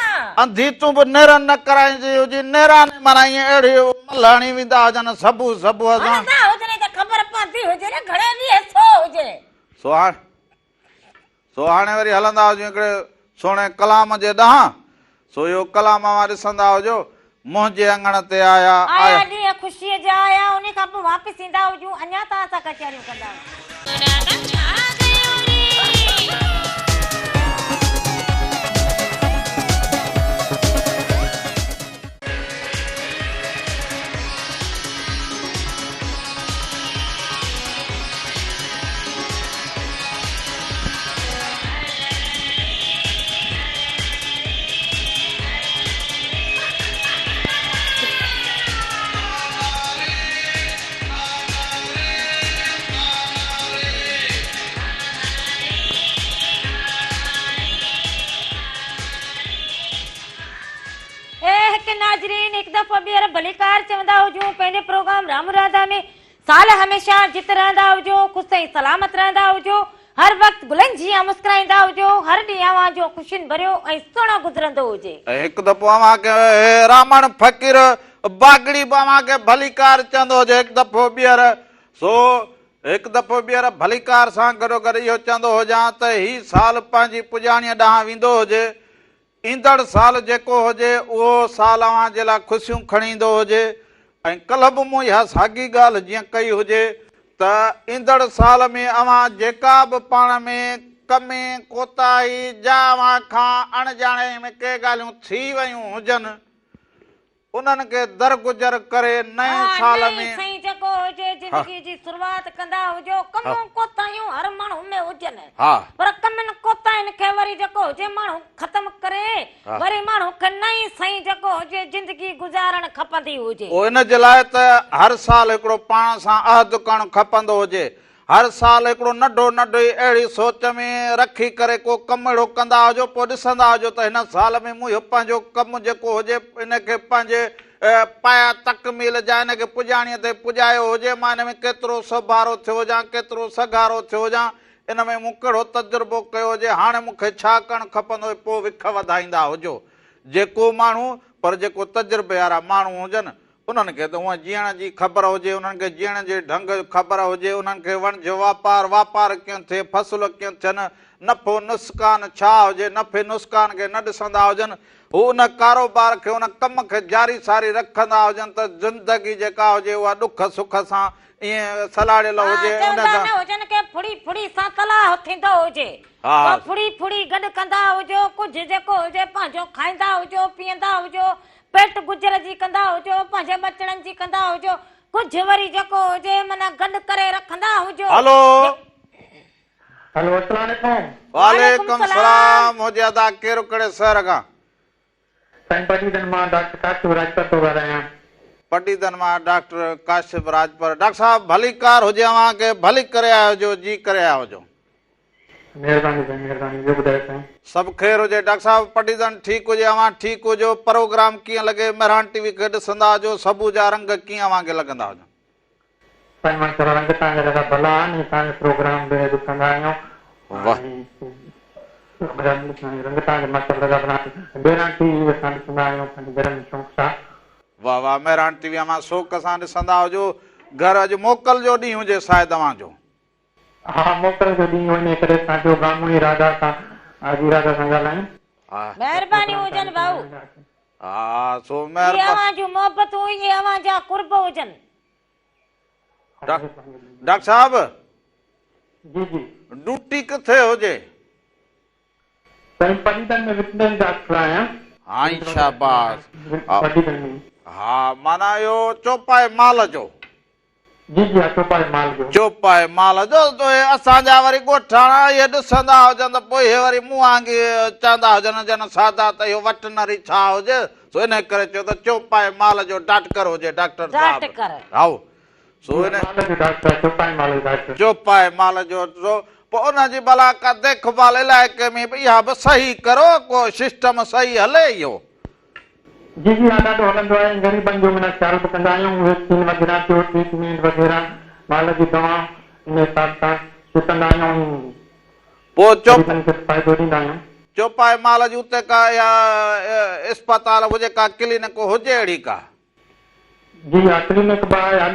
انڌي تون به نيرن نه ڪرائيندي هجي نيران معنيٰ ائين اهڙي ملهه هڻي ويندا هجن سڀو سڀو سان هڻندا هجن ته خبر پوندي هجي نه گهڻي ڏينهن سو هجي. سو هاڻ سو هاڻي وري هلندا هجون هڪڙي سهڻي ڪلام جي ڏانهن. سو اهو ڪلام اوهان ڏسندا هجو، منهنجي اڱڻ تي آيا، آيا ڏينهن خوشيء جا آيا، انهي کان پوء واپس ايندا هجون، اڃا توهان سان ڪچهريون ڪندا هجون. اي هڪ ناظرين هڪ دفعو ٻيهر ڀليڪار چوندا هجون پنهنجي پروگرام رام راڌا ۾ سال هميشه جت رهندا هجو، خوش ۽ سلامت رهندا هجو، هر وقت گلن جيان مسڪرائيندا هجو، هر ڏينهن اوهان جو خوشين ڀريو ۽ سهڻو گذرندو هجي. ۽ هڪ دفعو اوهان کي رامڻ فقير باگڙي به اوهان کي ڀليڪار چوندو هجي هڪ دفعو ٻيهر سو هڪ دفعو ٻيهر ڀليڪار سان گڏوگڏ اهو چوندو هجان ته هي سال پنهنجي پڄاڻيء ڏانهن ويندو هجي ايندڙ سال جيڪو هجي اهو سال اوهان جي لاء خوشيون کڻي ايندو هجي ۽ ڪلهه به مون اها ساڳي ڳالهه جيئن ڪئي هجي ته ايندڙ سال ۾ اوهان جيڪا به پاڻ ۾ ڪمي ڪوتاهي جا اوهان کان اڻ ڄاڻائي ۾ ڪي ڳالهيون ٿي ويون هجن انهن کي درگذر ڪري نئين ها سال نئين ۾. سئين جيڪو هجي زندگي جي شروعات ڪندا هجو ڪمون ڪوتاهيون هر ماڻهو ۾ هجن پر ڪمن ڪوتاهين کي وري جيڪو هجي ماڻهو ختم ڪري وري ماڻهو کي نئين سئين جيڪو هجي زندگي گذارڻ کپندي هجي. ان جي لاء ته هر سال هڪڙو پاڻ سان عهد ڪرڻ کپندو هجي هر سال هڪڙو ننڍو ننڍو ئي اهڙي سوچ ۾ رکي ڪري ڪو ڪم اهڙو ڪندا هجو پوء ڏسندا هجو ته هن سال ۾ مون اهو پنهنجو ڪم جيڪو هجي ان کي پنهنجي پايا تڪميل جا ان کي پڄاڻيء تي پڄايو هجي مان ان ۾ ڪيترو سوڀارو ٿيو هجان ڪيترو سگهارو ٿيو هجان ان ۾ مون ڪهڙو تجربو ڪيو هجي هاڻي مون کي ڇا ڪرڻ کپندو هجي پوء وک وڌائيندا هجو جيڪو ماڻهو پر جيڪو تجربي وارا ماڻهو هجن انهن کي ته هونء جيئڻ جي خبر هجي، انهن کي جيئڻ جي ڍنگ خبر هجي، انهن کي وڻج واپار، واپار ڪيئن ٿئي، فصل ڪيئن ٿين، نفعو نسقان ڇا هجي، نفعي نسقان کي نه ڏسندا هجن. هو ان ڪاروبار کي ان ڪم کي جاري ساري رکندا هجن ته زندگي جيڪا هجي اها ڏک سک سان ائين سلهاڙيل ها هجي ان چوندا سان. نه هجن ڪي ڦڙي ڦڙي سان تلاء ٿيندو هجي ها. پوء ڦڙي ڦڙي گڏ ڪندا هجو ڪجهه جيڪو هجي پنهنجو کائيندا هجو پيئندا هجو پيٽ گذر جي ڪندا هجو پنهنجي ٻچڙن جي ڪندا هجو ڪجهه وري جيڪو هجي معنيٰ گڏ ڪري رکندا هجو. هلو. هلو السلام عليڪم. وعليڪم السلام هجي ادا ڪير ڪهڙي شهر کان. سائين پڊعيدن مان ڊاڪٽر ڪاشف راڄپر ٿو ڳالهايان. پڊعيدن مان ڊاڪٽر ڪاشف راڄپر ڊاڪٽر صاحب ڀليڪار هجي اوهان کي ڀلي ڪري آيا هجو جي ڪري آيا هجو. مهرباني سائين مهرباني ٻيو ٻڌايو سائين. سڀ خير هجي ڊاڪٽر صاحب پڊعيدن ٺيڪ هجي اوهان ٺيڪ هجو پروگرام ڪيئن لڳي مهراڻ ٽي وي کي ڏسندا هجو سبو جا رنگ ڪيئن اوهان کي لڳندا هجن. سائين ماشاءالله رنگ توهان جا ڏاڍا ڀلا آهن ۽ توهان جو پروگرام به ڏسندا آهيون واه. ۽ پروگرام ڏسندا آهيون رنگ توهان جا ماشاءالله ڏاڍا ڀلا آهن مهراڻ ٽي وي اسان ڏسندا آهيون پنهنجي گهر ۾ شوق سان. واه واه مهراڻ ٽي وي اوهان شوق سان ڏسندا هجو گهر اڄ موڪل جو ڏينهن هجي شايد اوهان جو. ها موڪل جو ڏينهن هو انهي ڪري اسان چيو گاموني راڌا سان حاجي راڌا سان ڳالهايون. مهربانيون هجن ڀائو. ها سو اهي مهرباني. اوهان جون محبتون اهي اوهان جا قرب هجن. ڊاڪٽر صاحب جي جي. ڊوٽي ڪٿي هجي. سائين پڊعيدن ۾ وٽنري ڊاڪٽر آهيان. هائين شاباس. پڊعيدن ۾. ها معنيٰ اهو چوپائي مال جو. جي جي ها چوپائي مال جو. چوپائي مال جو ته اهي اسان جا وري ڳوٺاڻا اهي ڏسندا هجن ته پوء اهي وري مون وانگي چوندا هجن جن سادا ته اهو وٽنري ڇا هجي سو انهي ڪري چيو ته چوپائي مال جو ڊاٽڪر هجي ڊاڪٽر صاحب ڊاٽڪر. هائو سو جي انهي. مال جو ڊاڪٽر چوپائي مال جو ڊاڪٽر. چوپائي مال جو سو پوء ان جي ڀلا ڪا ديک ڀال علائقي ۾ به اها به صحيح ڪرو ڪو سسٽم صحيح هلي اهو. جي جي ها ڏاڍو هلندو آهي ۽ غريبن جو معنيٰ خيال به ڪندا آهيون ويڪسين وغيره ٿيو ٽريٽمينٽ وغيره مال جي دوا ان حساب سان به ڪندا آهيون ۽ پوء چوپ. غريبن کي به فائدو ڏيندا آهيون. چوپائي مال جي اتي ڪا اها اسپتال هجي ڪا ڪلينڪ هجي اهڙي ڪا. جي ها ڪلينڪ به آهي اڳ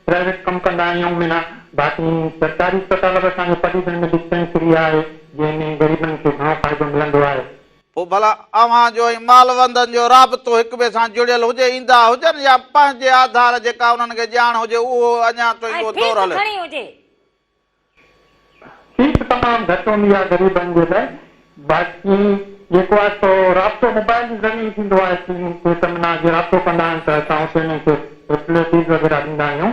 پرائيويٽ ڪم ڪندا آهيون معنيٰ باقي سرڪاري اسپتال به اسان جي پڊعيدن ۾ ڊسپينسري آهي جنهن ۾ غريبن کي گهڻو فائدو ملندو آهي. پوء ڀلا اوهان جو ۽ مالوندن جو رابطو هڪ ٻئي سان جڙيل هجي ايندا هجن يا پنهنجي آڌار جيڪا انهن کي ڄاڻ هجي اهو اڃا تائين ۽ اهو فيس دور هلي. گهڻي هجي. فيس تمام گهٽ هوندي آهي غريبن جي لاء باقي جيڪو آهي سو رابطو موبائل جي ذريعي ٿيندو آهي ڪلينڪ تي ته معنيٰ جي رابطو ڪندا آهن ته اسان اتي انهن کي فيسلٽيز وغيره ڏيندا آهيون.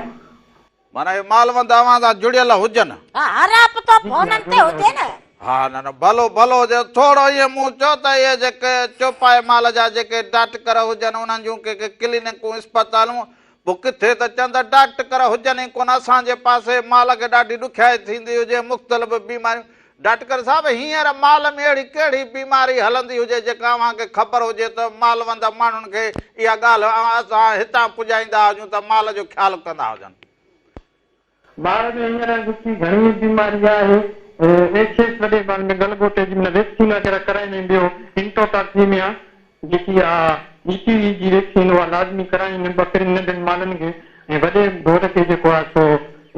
معنيٰ اهي مالوند اوهان سان جڙيل هجن. ها رابطو جي جي ها فونن تي جڙيل هجي هجن. نه. ها نه نه ڀلو ڀلو هجي ٿورو ائين مون چيو ته اهي جيڪي چوپائي مال جا جيڪي ڊاٽڪر هجن انهن جون ڪي ڪي ڪلينڪون اسپتالون پوء ڪٿي ته چند ڊاڪٽڪر هجن ئي ڪونه، اسان جي پاسي مال کي ڏاڍي ڏکيائي ٿيندي هجي، مختلف بيماريون، ڊاڪٽر صاحب هينئر مال ۾ اهڙي ڪهڙي بيماري هلندي هجي جيڪا اوهان کي خبر هجي ته مالوند ماڻهن کي اها ڳالهه اسان هتان پڄائيندا هجون ته مال جو خيال ڪندا هجن. مال ۾ هينئر جيڪي گهڻي بيماري آهي ايڇ ايس وڏي مال ۾ گل گوٽي جي معنيٰ ويڪسين وغيره ڪرائين ۽ ٻيو انٽوٽاڪسيميا جيڪي آ اي ٽي وي جي ويڪسين اها لازمي ڪرائين ٻڪرين ننڍن مالن کي ۽ وڏي ڍور کي جيڪو آ سو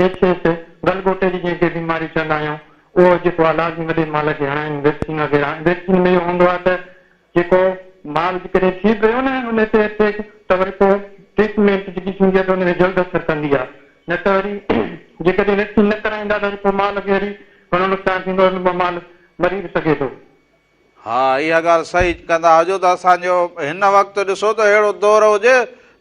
ايڇ ايس گل گوٽي جي جنهن کي بيماري چوندا آهيون اهو جيڪو آ لازمي وڏي مال کي هڻائين ويڪسين وغيره ويڪسين ۾ اهو هوندو آ ته جيڪو مال جيڪڏهن ٿي پيو نه ان تي اٽيڪ ته وري پوء ٽريٽمينٽ جيڪي ٿيندي آهي ته ان ۾ جلد اثر ڪندي آهي نه ته وري جيڪڏهن ويڪسين نه ڪرائيندا ته وري پوء مال کي وري گهڻو نقصان ٿيندو ۽ مال مري به سگهي ٿو. ها اها ڳالهه صحيح ڪندا هجو ته اسان جو هن وقت ڏسو ته اهڙو دور هجي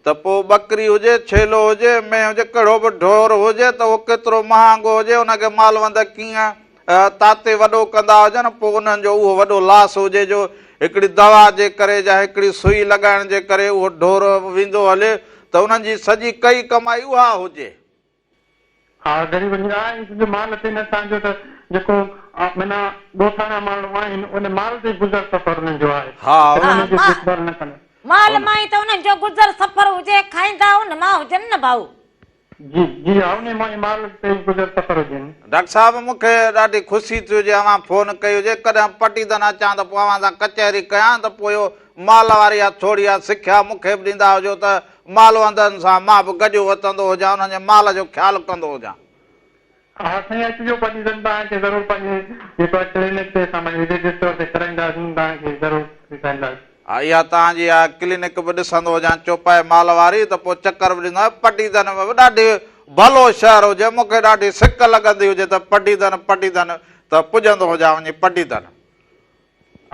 ته پوء ٻڪري هجي، ڇيلو هجي، مينهن هجي، ڪهڙو به ڍور هجي ته اهو ڪيترو مهانگو هجي ان کي مالوند ڪيئن تاتي وڏو ڪندا هجن پوء انهن جو اهو وڏو لاس هجي جو هڪڙي دوا جي ڪري يا هڪڙي سوئي لڳائڻ جي ڪري اهو ڍور ويندو هلي ته انهن جي سڄي ڪئي ڪمائي اها هجي. ها غريبن جي آهي جو مال تي نه اسان جو ته جيڪو معنيٰ ڳوٺاڻا ماڻهو آهن ان مال تي گذر سفر انهن جو آهي ها ته انهن جي ديک ڀال نه ڪندا. مال مان ئي ته انهن جو گذر سفر هجي کائيندا ان مان هجن نه ڀائو. جي جي ها انهي مان ئي مال تي ئي گذر سفر هجين. ڊاڪٽر صاحب مون کي ڏاڍي خوشي ٿي هجي اوهان فون ڪئي هجي ڪڏهن پٽيدن اچان ته پوء اوهان سان ڪچهري ڪيان ته پوء اهو مال واري اها ٿوري اها سکيا مون کي به ڏيندا هجو ته مالوندن سان مان به گڏيو وتندو هجان انهن جي مال جو خيال ڪندو هجان. ها سائين اچجو پٽيدن توهان کي ضرور پنهنجي جيڪو آهي ڪلينڪ تي اسان پنهنجي وزٽ طور تي ڪرائينداسين توهان کي ضرور ڏيکارينداسين. ها اها توهان جي اها ڪلينڪ به ڏسندو هجان چوپائي مال واري ته پوء چڪر به ڏيندو آهيان. پڊيدن ۾ به ڏاڍي ڀلو شهر هجي مون کي ڏاڍي سڪ لڳندي هجي ته پڊيدن پڊيدن ته پڄندو هجان وڃي پڊيدن.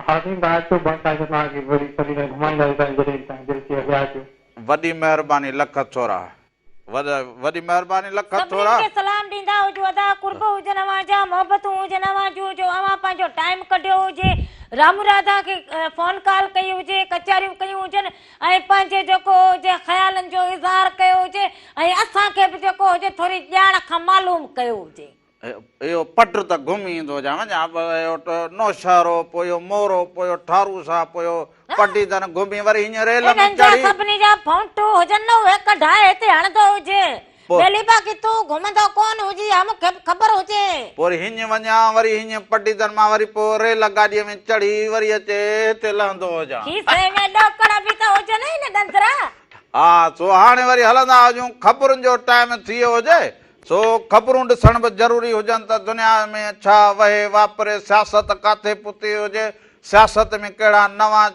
ها سائين توهان اچو باقاعده توهان کي وري پڊيدن گهمائينداسين سائين جڏهن به توهان جي دل ٿئي هليا اچو. وڏي مهرباني لک ٿورا. وڏي مهرباني لک ٿورا. سڀني کي سلام ڏيندا هجو ادا قرب هجن اوهان جا محبتون هجن اوهان جون جو اوهان پنهنجو ٽائيم ڪڍيو هجي رامو راڌا کي فون ڪال ڪئي هجي ڪچهريون ڪيون هجن ۽ پنهنجي جيڪو هجي خيالن جو اظهار ڪيو هجي ۽ اسان کي به جيڪو هجي ٿوري ڄاڻ کان معلوم ڪيو هجي. اهو پٽ ته گهمي ايندو هجان وڃان اهو نوشهرو پوء اهو مورو پوء اهو ٺارو شاهه پوء اهو پڊيدن گهمي وري هينئر ريل ۾ انهن جا چڙهي. سڀني جا ڦونٽو هجن نه اهي ڪڍائي هتي هڻندو هجي. پوء. ٻيلي باقي تون گهمندو ڪونه هجي اها مون کي به خبر هجي. پوء وري هينئر وڃان وري هينئر پڊيدن مان وري پوء ريل گاڏيء ۾ چڙهي وري اچي هتي لهندو هجان. کيسي ۾ ڏوڪڙ به ته هجن ئي نه ڏندرا. ها سو هاڻي وري هلندا هجون خبرن جو ٽائيم ٿي ويو هجي سو خبرون ڏسڻ به ضروري هجن ته دنيا ۾ ڇا وهي واپري، سياست ڪاٿي پهتي هجي، سياست ۾ ڪهڙا نوان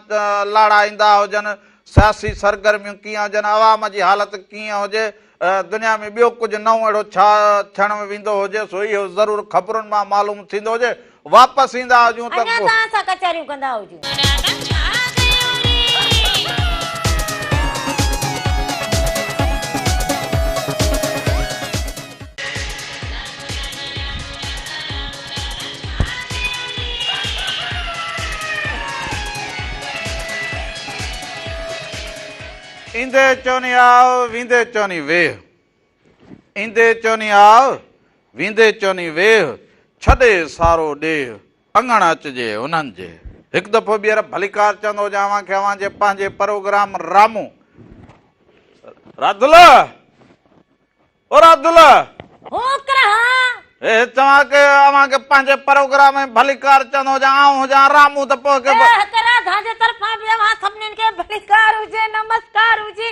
لاڙا ايندا هجن، سياسي سرگرميون ڪيئن هجن، عوام جي حالت ڪيئن هجي، دنيا ۾ ٻيو ڪجهه نئون اهڙو ڇا ٿيڻ ويندو هجي، سو اهو ضرور خبرن مان معلوم ٿيندو هجي. واپس ايندا هجون ته. اڃا توهان سان ڪچهريون ڪندا هجون. ايندي چوني آء، ويندي چوني ويهه. ايندي چوني آء، ويندي چوني ويهه، ڇڏي سارو ڏيهه، اڱڻ اچجي انهن جي. هڪ دفعو ٻيهر ڀليڪار چوندو هجان اوهان کي اوهان جي پنهنجي پروگرام رامو راڌل او راڌل. هو ڪرهان. هي چوان ڪي اوهان کي پنهنجي پروگرام ۾ ڀليڪار چوندو هجان آئون هجان رامو ته پوء ڪي. اي هڪ راڌا جي طرفان به اوهان سڀنين کي ڀليڪار هجي نمسڪار هجي.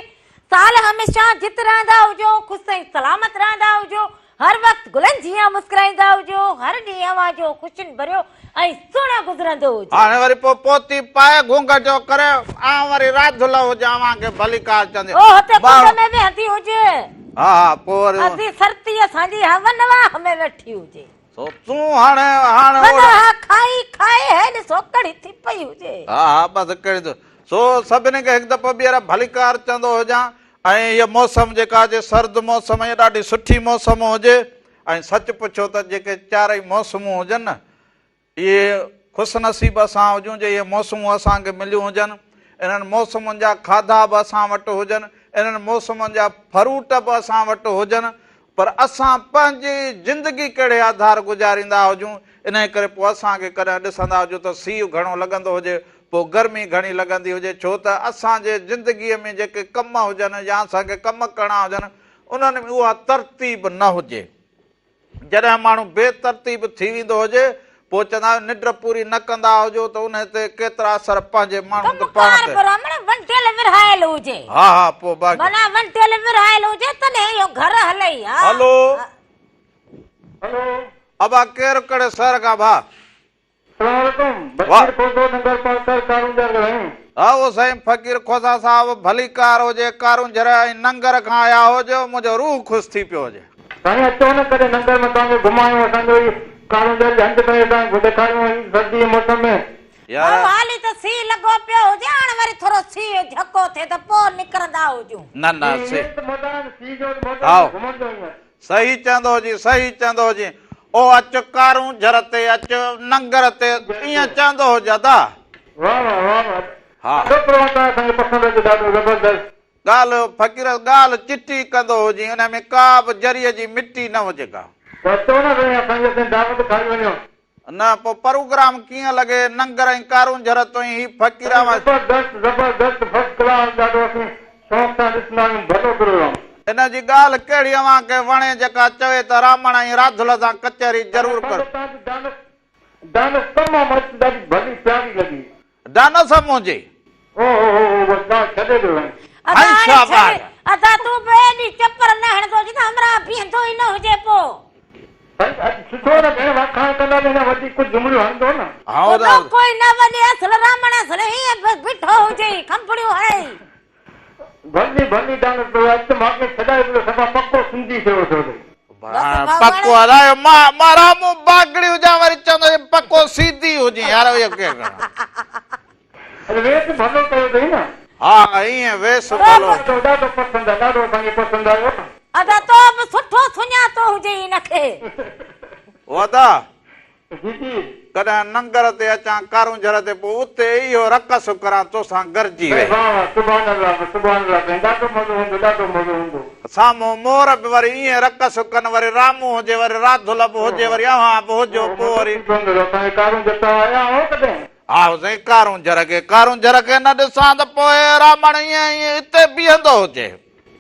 سال هميشه جت رهندا هجو، خوش ۽ سلامت رهندا هجو، هر وقت گلن جيان مسڪرائيندا هجو، هر ڏينهن اوهان جو خوشين ڀريو ۽ سهڻو گذرندو هجي. هاڻي وري پوء پوتي پائي گهونگهٽو ڪري آئون وري راڌل هجان اوهان کي ڀليڪار چوندي. او هتي ڪنڊ ۾ ويهندي هجي. ها ها پوء وري. ادي سرتي اسان جي ها ونواهه ۾ ويٺي هجي. سو تون هاڻي هاڻي ون ها کائي کائي هيڏ سوڪڙي ٿي پئي هجي. ها ها بس ڪهڙي ٿو سو سڀني کي هڪ دفعو ٻيهر ڀليڪار چوندو هجان ۽ هيء موسم جيڪا هجي سرد موسم هيء ڏاڍي سٺي موسم هجي ۽ سچ پڇو ته جيڪي چارئي موسمون هجن نه اهي خوش نصيب اسان هجون جي اهي موسمون اسان کي مليون هجن، انهن موسمن جا کاڌا به اسان وٽ هجن، انهن موسمن جا فروٽ به اسان وٽ هجن، پر اسان پنهنجي زندگي ڪهڙي آڌار گذاريندا هجون، انهي ڪري پوء اسان کي ڪڏهن ڏسندا هجون ته سيء گهڻو لڳندو هجي، پوء گرمي گهڻي لڳندي هجي، ڇو ته اسان جي زندگيء ۾ جيڪي ڪم هجن يا اسان کي ڪم ڪرڻا هجن، انهن ۾ اها ترتيب نه هجي. جڏهن ماڻهو بي ترتيب ٿي ويندو هجي، پوء چوندا آهيو ننڊ پوري نه ڪندا هجو ته انهي تي ڪيترا اثر پنهنجي ماڻهو ڪم تي پاڻ ڪار تي. برهمڻ ونڊيل ورهايل هجي. ها ها پوء باقي. معنيٰ ونڊيل ورهايل هجي تڏهن اهو گهر هلئي ها. هلو. هلو. ابا ڪير ڪهڙي شهر کان ڀاء. السلام عليڪم بشير کوسو ننگر پارڪر ڪارونجهر ڳالهايون. هائو سائين فقير کوسا صاحب ڀليڪار هجي ڪارونجهر ۽ ننگر کان آيا هجو منهنجو روح خوش ٿي پيو هجي. سائين اچو نه ڪڏهن ننگر ۾ توهان کي گهمايون اسان جو هي ڪارونجهر جي هنڌ پئي اسان کي ڏيکاريون هي سردي جي موسم ۾. يار. ڀائو حالي ته سيء لڳو پيو هجي هاڻ وري ٿورو سيء جهڪو ٿئي ته پوء نڪرندا هجون. نه نه سي سي. موسم آهي سيء جو موسم هائو. گهمڻ جو هينئر. صحيح چوندو هجين صحيح چوندو هجين او اچ ڪارونجهر تي اچ ننگر تي ائين چوندو هج ادا. واه واه واه واه ها. ڏاڍو پروگرام توهان اسان کي پسند اچي ڏاڍو زبردست. ڳالهه فقير ڳالهه چٽي ڪندو هجين ان ۾ ڪا به ذري جي مٽي نه هجي ڪا. ته اچو نه سائين اسان جي اسين دعوت کائي وڃو. نه پوء پروگرام ڪيئن لڳي ننگر ۽ ڪارونجهر تون هي فقير سائين اوهان. زبردست زبردست فرسٽ ڪلاس ڏاڍو اسين شوق سان ڏسندا آهيون ڀلو پروگرام. ان جي ڳالهه ڪهڙي اوهان کي وڻي جيڪا چوي ته رامڻ ۽ راڌل سان ڪچهري سائين ضرور اسان ڪر. کي توهان جي ڊانس ڊانس تمام اچ ڏاڍي ڀلي پياري لڳي. ڊانس منهنجي. او هو هو هو بس ڳالهه ڇڏي ڏيو سائين. ادا هائي هاڻي شاباش. ڇڏ ادا تون به ايڏي چپر نه هڻندو هجين ته همراهه بيهندو ئي نه هجي پوء. سائين اڄ سٺو نه ڀيڻ واکاڻ ڪندا ته اڃا وڌيڪ ڪجهه جمليون هڻندو نه. ها ٻيو ڪوئي نه وڃي اصل رامڻ اصل هيئن به بيٺو هجي کنڀڙيون هڻي. ڀلي ڀلي ڊانس پيو اڄ ته ماکي ڇڏائي پيو صفا پڪو سنڌي ٿيو ويٺو اٿئي. پڪو الاء مان مان رامو باگڙي هجان وري چوندو هجي پڪو سيڌي هجين يار اهو ڪير ڪرڻو. اڄ ويس ڀلو ڪيو اٿئي نه. ها ائين ويس ڀلو. ڏاڍو ڏاڍو پسند آ ڏاڍو اسان کي پسند آيو. ادا تو به سٺو سڃاتو هجي هن کي. او ادا جي جي. ڪڏهن ننگر تي اچان ڪارونجهر تي پوء اتي اهو رقص ڪران توسان گرجي ويهي. واه واه سبحان الله سبحان الله سائين ڏاڍو مزو هوندو ڏاڍو مزو هوندو. سامهون مور به وري ائين رقص ڪن وري رامون هجي وري راڌل به هجي وري اوهان به هجو پوء وري. اسان جي ڪارونجهر توهان آيا آهو ڪڏهن. ها سائين ڪارونجهر کي ڪارونجهر کي نه ڏسان ته پوء رامڻ ائين ائين اتي بيهندو هجي.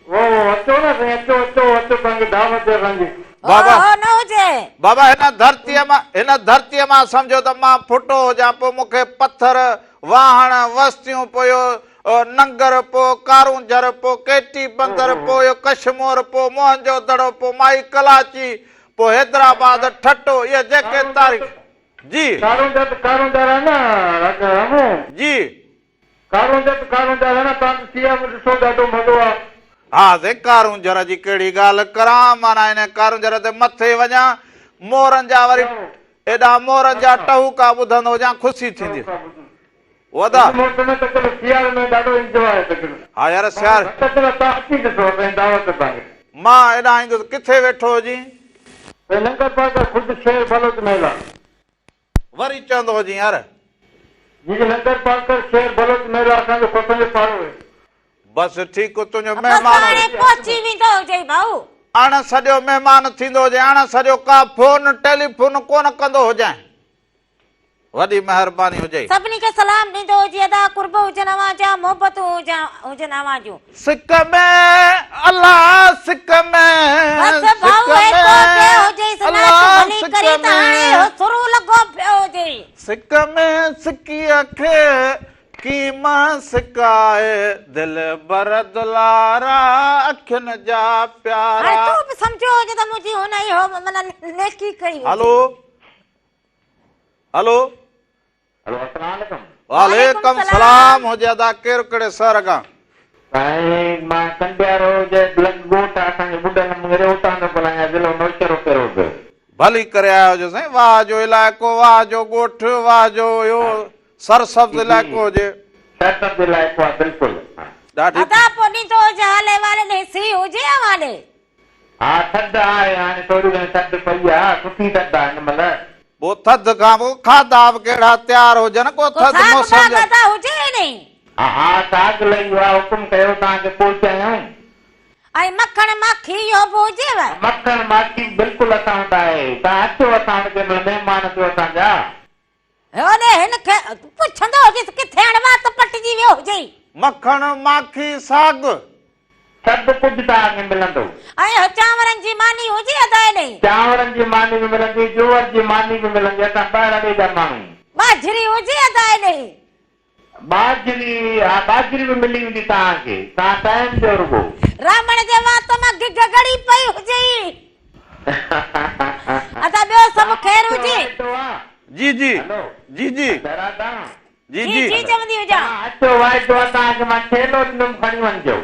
واه واه اچو نه سائين اچو اچو اچو توهان کي دعوت آهي اسان جي. بابا هو نه هجي. بابا هن ڌرتيء مان هن ڌرتيء مان سمجهو ته مان ڦٽو هجان پوء مون کي پٿر، واهڻ، وستيون پوء اهو ننگر پوء ڪارونجهر پوء ڪيٽي بندر پوء اهو ڪشمور پوء موهن جو دڙو پوء مائي ڪلاچي پوء حيدرآباد ٺٽو اهي جيڪي تاريخ جي. ڪارونجهر ته ڪارونجهر آهي نه رامو. جي. ڪارونجهر ته ڪارونجهر آهي نه توهان ته سياح ۾ ڏسو ڏاڍو مزو آهي. ها سائين ڪارونجهر جي ڪهڙي ڳالهه ڪران معنيٰ انهي ڪارونجهر تي مٿي وڃان مورن جا وري ايڏا مورن جا ٽهوڪا ٻڌندو هجان خوشي ٿيندي او ادا. هن موسم ۾ تڪڙ سياري ۾ ڏاڍو انجواء آهي تڪڙ. ها يار سياري. تڪڙ توهان اچي ڏسو اسان جي دعوت آهي توهان کي. مان ايڏانهن ايندس ڪٿي ويٺو هجين. سائين ننگر پارڪر خود شهر بلوچ محلا. وري چوندو هجين يار. جي جي لنگر پارڪر شهر بلوچ محلا اسان جو پسند جو پاڙو اهي. بس ٺيڪ تنهنجو مهمان هاڻي پهچي ويندو هجئي ڀائو. اڻ سڏيو مهمان ٿيندو هجين اڻ سڏيو ڪا فون ٽيليفون ڪونه ڪندو هجين. وڏي مهرباني هجئي. سڀني کي سلام ڏيندو هجي ادا قرب هجن اوهان جا محبتون هجن اوهان جون. سڪ ۾ الله سڪ ۾. بس ڀائو ايتو پيو هجئي سناچ ڀلي ڪري ته هاڻي اهو سرو لڳو پيو هجئي. سڪ ۾ سڪيء کي ڪيم سڪائي دلبر دلارا اکين جا پيارا. هاڻي تون به سمجهيو هجي ته منهنجي هن اهو معنيٰ نيڪي ڪئي هجي. هلو هلو. هلو السلام عليڪم. وعليڪم سلام هجي ادا ڪير ڪهڙي شهر کان. سائين مان ڪنڊيارو جي لڳ ڳوٺ اسان جو ٻڍل مڱريو اتان ٿو ڳالهايان ضلعو نوشهرو فيروز. ڀلي ڪري آيا هجو سائين واهه جو علائقو واهه جو ڳوٺ واهه جو اهو سرسبز علائقو هجي. سرسبز علائقو آهي بلڪل. ڏاڍي. ادا پوء ڏيندو هجي حال احوال ڏي سي هجي اوهان ڏي. ها ٿڌ آهي هاڻي ٿوري گهڻي ٿڌ پئي آ سٺي ٿڌ آ هن مهل. پوء ٿڌ کان پوء کاڌا به ڪهڙا تيار هجن ڪو ڪو ٿڌ ساڳ موسم باڳ جو. ادا هجي ئي نهين. ها ها ساڳ لهي ويو آ حڪم ڪيو توهان کي پهچايون. ۽ مکڻ ماکي اهو به هجيو. مکڻ ماکي بلڪل اسان وٽ آهي توهان اچو اسان وٽ ڪنهن مهل مهمان ٿيو اسان جا. هوڏي هن کي پڇندو هجيس ڪٿي هاڻ وات پٽجي ويو هجئي. مکڻ، ماکي، ساڳ. سڀ ڪجهه توهان کي ملندو. ۽ چانورن جي ماني هجي ادا ايڏهين. چانورن جي ماني به ملندي، جوئر جي ماني به ملندي، اسان ٻهراڙي جا ماڻهو. ٻاجهري هجي ادا ايڏهين. ٻاجهري، ها ٻاجهري به ملي ويندي توهان کي، توهان ٽائيم ڏيو رڳو. رامڻ جي وات مان گگ ڳڙي پئي هجئي. ادا ٻيو سڀ خير هجي. جي جي جي جي جي جي جي چوندي هجان. اچو واعدو آ توهان کي مان ٿيلهو ڏيندم کڻي وڃجو.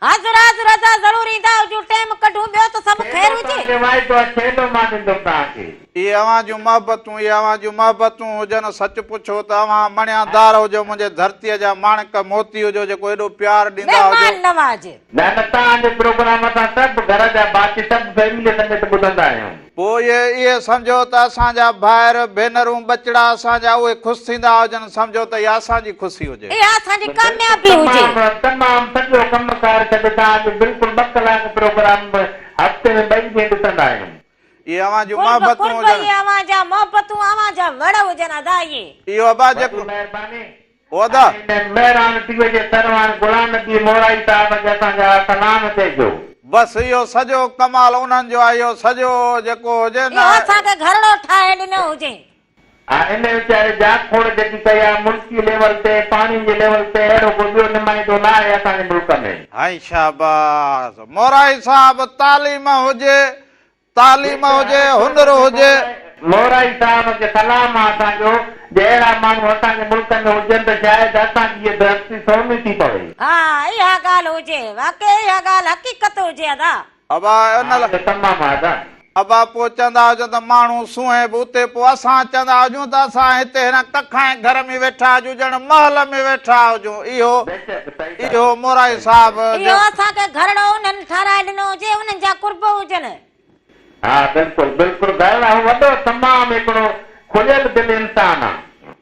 حاضر حاضر ادا ضرور ايندا هجون ٽيم ڪڍون ٻيو ته سڀ خير ٿيلهو هجي. توهان کي واعدو آ ٿيلهو مان ڏيندم توهان کي. اهي اوهان جون محبتون اهي اوهان جون محبتون هجن سچ پڇو ته اوهان مڻيادار هجو منهنجي ڌرتيء جا ماڻڪ موتي هجو جيڪو ايڏو پيار ڏيندا هجو. مهمان نواز. نه نه توهان جو پروگرام اسان سڀ گهر جا ڀاتي سڀ فيملي سميت ٻڌندا آهيون. پوء اهي اهي سمجهو ته اسان جا ڀائر، ڀينرون، ٻچڙا اسان جا اهي خوش ٿيندا هجن، سمجهو ته اها اسان جي خوشي هجي. اها اسان جي ڪاميابي هجي. تمام تمام سڄو ڪم ڪار ڇڏي توهان جو بلڪل ٻه ڪلاڪ پروگرام هفتي ۾ ٻئي ڏينهن ڏسندا آهيون. اهي اوهان جون قرب محبتون قرب هجن. اهي اوهان جا محبتون اوهان جا وڙ هجن ادا اهي. اهو ابا جيڪو وڏي مهرباني. او ادا. ۽ مهراڻ ٽي وي جي سرواڻ غلام نبي مورائي صاحب کي اسان جا سلام چئجو. بس اهو سڄو ڪمال انهن جو آهي اهو سڄو جيڪو هجي نه. اهو اسان کي گهرڙو ٺاهي ڏنو هجي. ها ان ويچاري جاکوڙ جيڪي ڪئي آهي ملڪي ليول تي پاڻي جي ليول تي اهڙو ڪو ٻيو نمائندو نه آهي اسان جي ملڪ ۾. هائي شاباس مورائي صاحب تعليم هجي. تعليم هجي، هنر هجي. مورائي صاحب کي سلام آ اسان جو، جي اهڙا ماڻهو اسان جي ملڪ ۾ هجن ته شايد اسان جي هيء ڌرتي سوني ٿي پوي. ها اها ڳالهه هجي، واقعي اها ڳالهه حقيقت هجي ادا. ابا ان ها ته تمام آ ادا. ابا پوء چوندا هجن ته ماڻهو سونهين به اتي پوء اسان چوندا هجون ته اسان هتي هن ڪکائين گهر ۾ ويٺا هجون ڄڻ محل ۾ ويٺا هجون اهو بيشڪ صحيح اهو مورائي صاحب اهو جو. اسان کي گهرڙو انهن ٺهرائي ڏنو هجي انهن جا قرب هجن. ها بلڪل بلڪل گهرڙا هو وڏو تمام هڪڙو کليل دل انسان آ.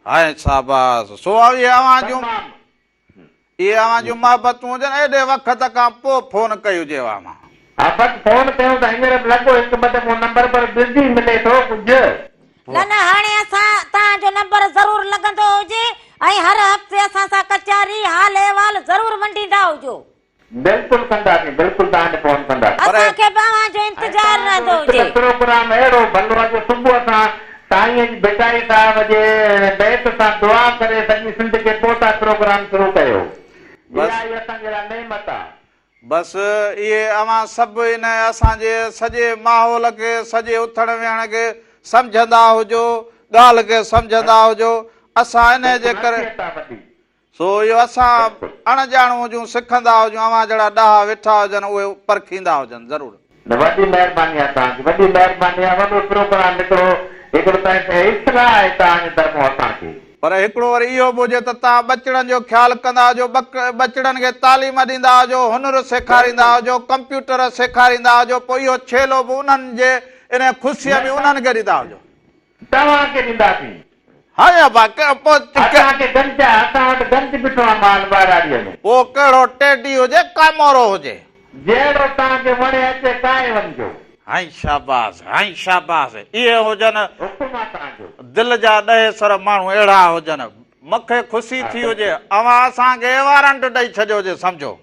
هائي شاباس سو اهي اوهان جون. تمام. اهي اوهان جون محبتون هجن ايڏي وقت کان پوء فون ڪئي هجيو اوهان. ها بس فون ڪيون ته هينئر به لڳو هڪ ٻه دفعو نمبر پر بزي ملي ٿو ڪجهه. نه نه هاڻي اسان توهان جو نمبر ضرور لڳندو هجي ۽ هر هفتي اسان سان ڪچهري حال احوال ضرور ونڊيندا هجو. بلڪل ڪنداسين بلڪل توهان ڏي فون ڪنداسين. اسان کي به اوهان جو ۽ انتظار توهان رهندو جو هڪ هجي. ته پروگرام اهڙو ڀلو آهي جو صبح سان سائين جي ڀٽائي صاحب جي بيت سان دعا ڪري سڄي سنڌ کي پوء تان پروگرام شروع ڪيو. بس. اها ئي اسان جي لاء نعمت آ. بس اهي اوهان سڀ ان اسان جي سڄي ماحول کي سڄي اٿڻ ويهڻ کي سمجهندا هجو ڳالهه کي سمجهندا هجو اسان انهي جي بلڪل ڪري. نصيحت آ وڏي. سو اهو اسان اڻ ڄاڻو هجون، سکندا هجون، اوهان جهڙا ڏاها ويٺا هجن، اهي پرکيندا هجن، ضرور. نه وڏي مهرباني آ توهان جي وڏي مهرباني آ وڏو پروگرام هڪڙو هڪڙو ته اصلاح آهي توهان جي طرفون اسان کي. پر هڪڙو وري اهو به هجي ته توهان ٻچڙن جو خيال ڪندا هجو، ٻچڙن کي تعليم ڏيندا هجو، هنر سيکاريندا هجو، ڪمپيوٽر سيکاريندا هجو، پوء اهو ڇيلو به انهن جي انهي خوشيء ۾ انهن کي ڏيندا هجو. توهان کي ڏينداسين. هائي ابا پوء اسان کي گنج آ، اسان وٽ گنج بيٺو آ مال ٻهراڙيء ۾. پوء ڪهڙو ٽيڊي هجي ڪامورو هجي. جهڙو توهان کي وڻي اچي ڪاهي وڃجو. هائي شاباس، هائي شاباس، اهي هجن حڪم آ توهان جو. دل جا ڏهيسر ماڻهو اهڙا هجن. مونکي خوشي ٿي هجي اوهان اسان کي وارنٽ ڏئي ڇڏيو هجي سمجهو.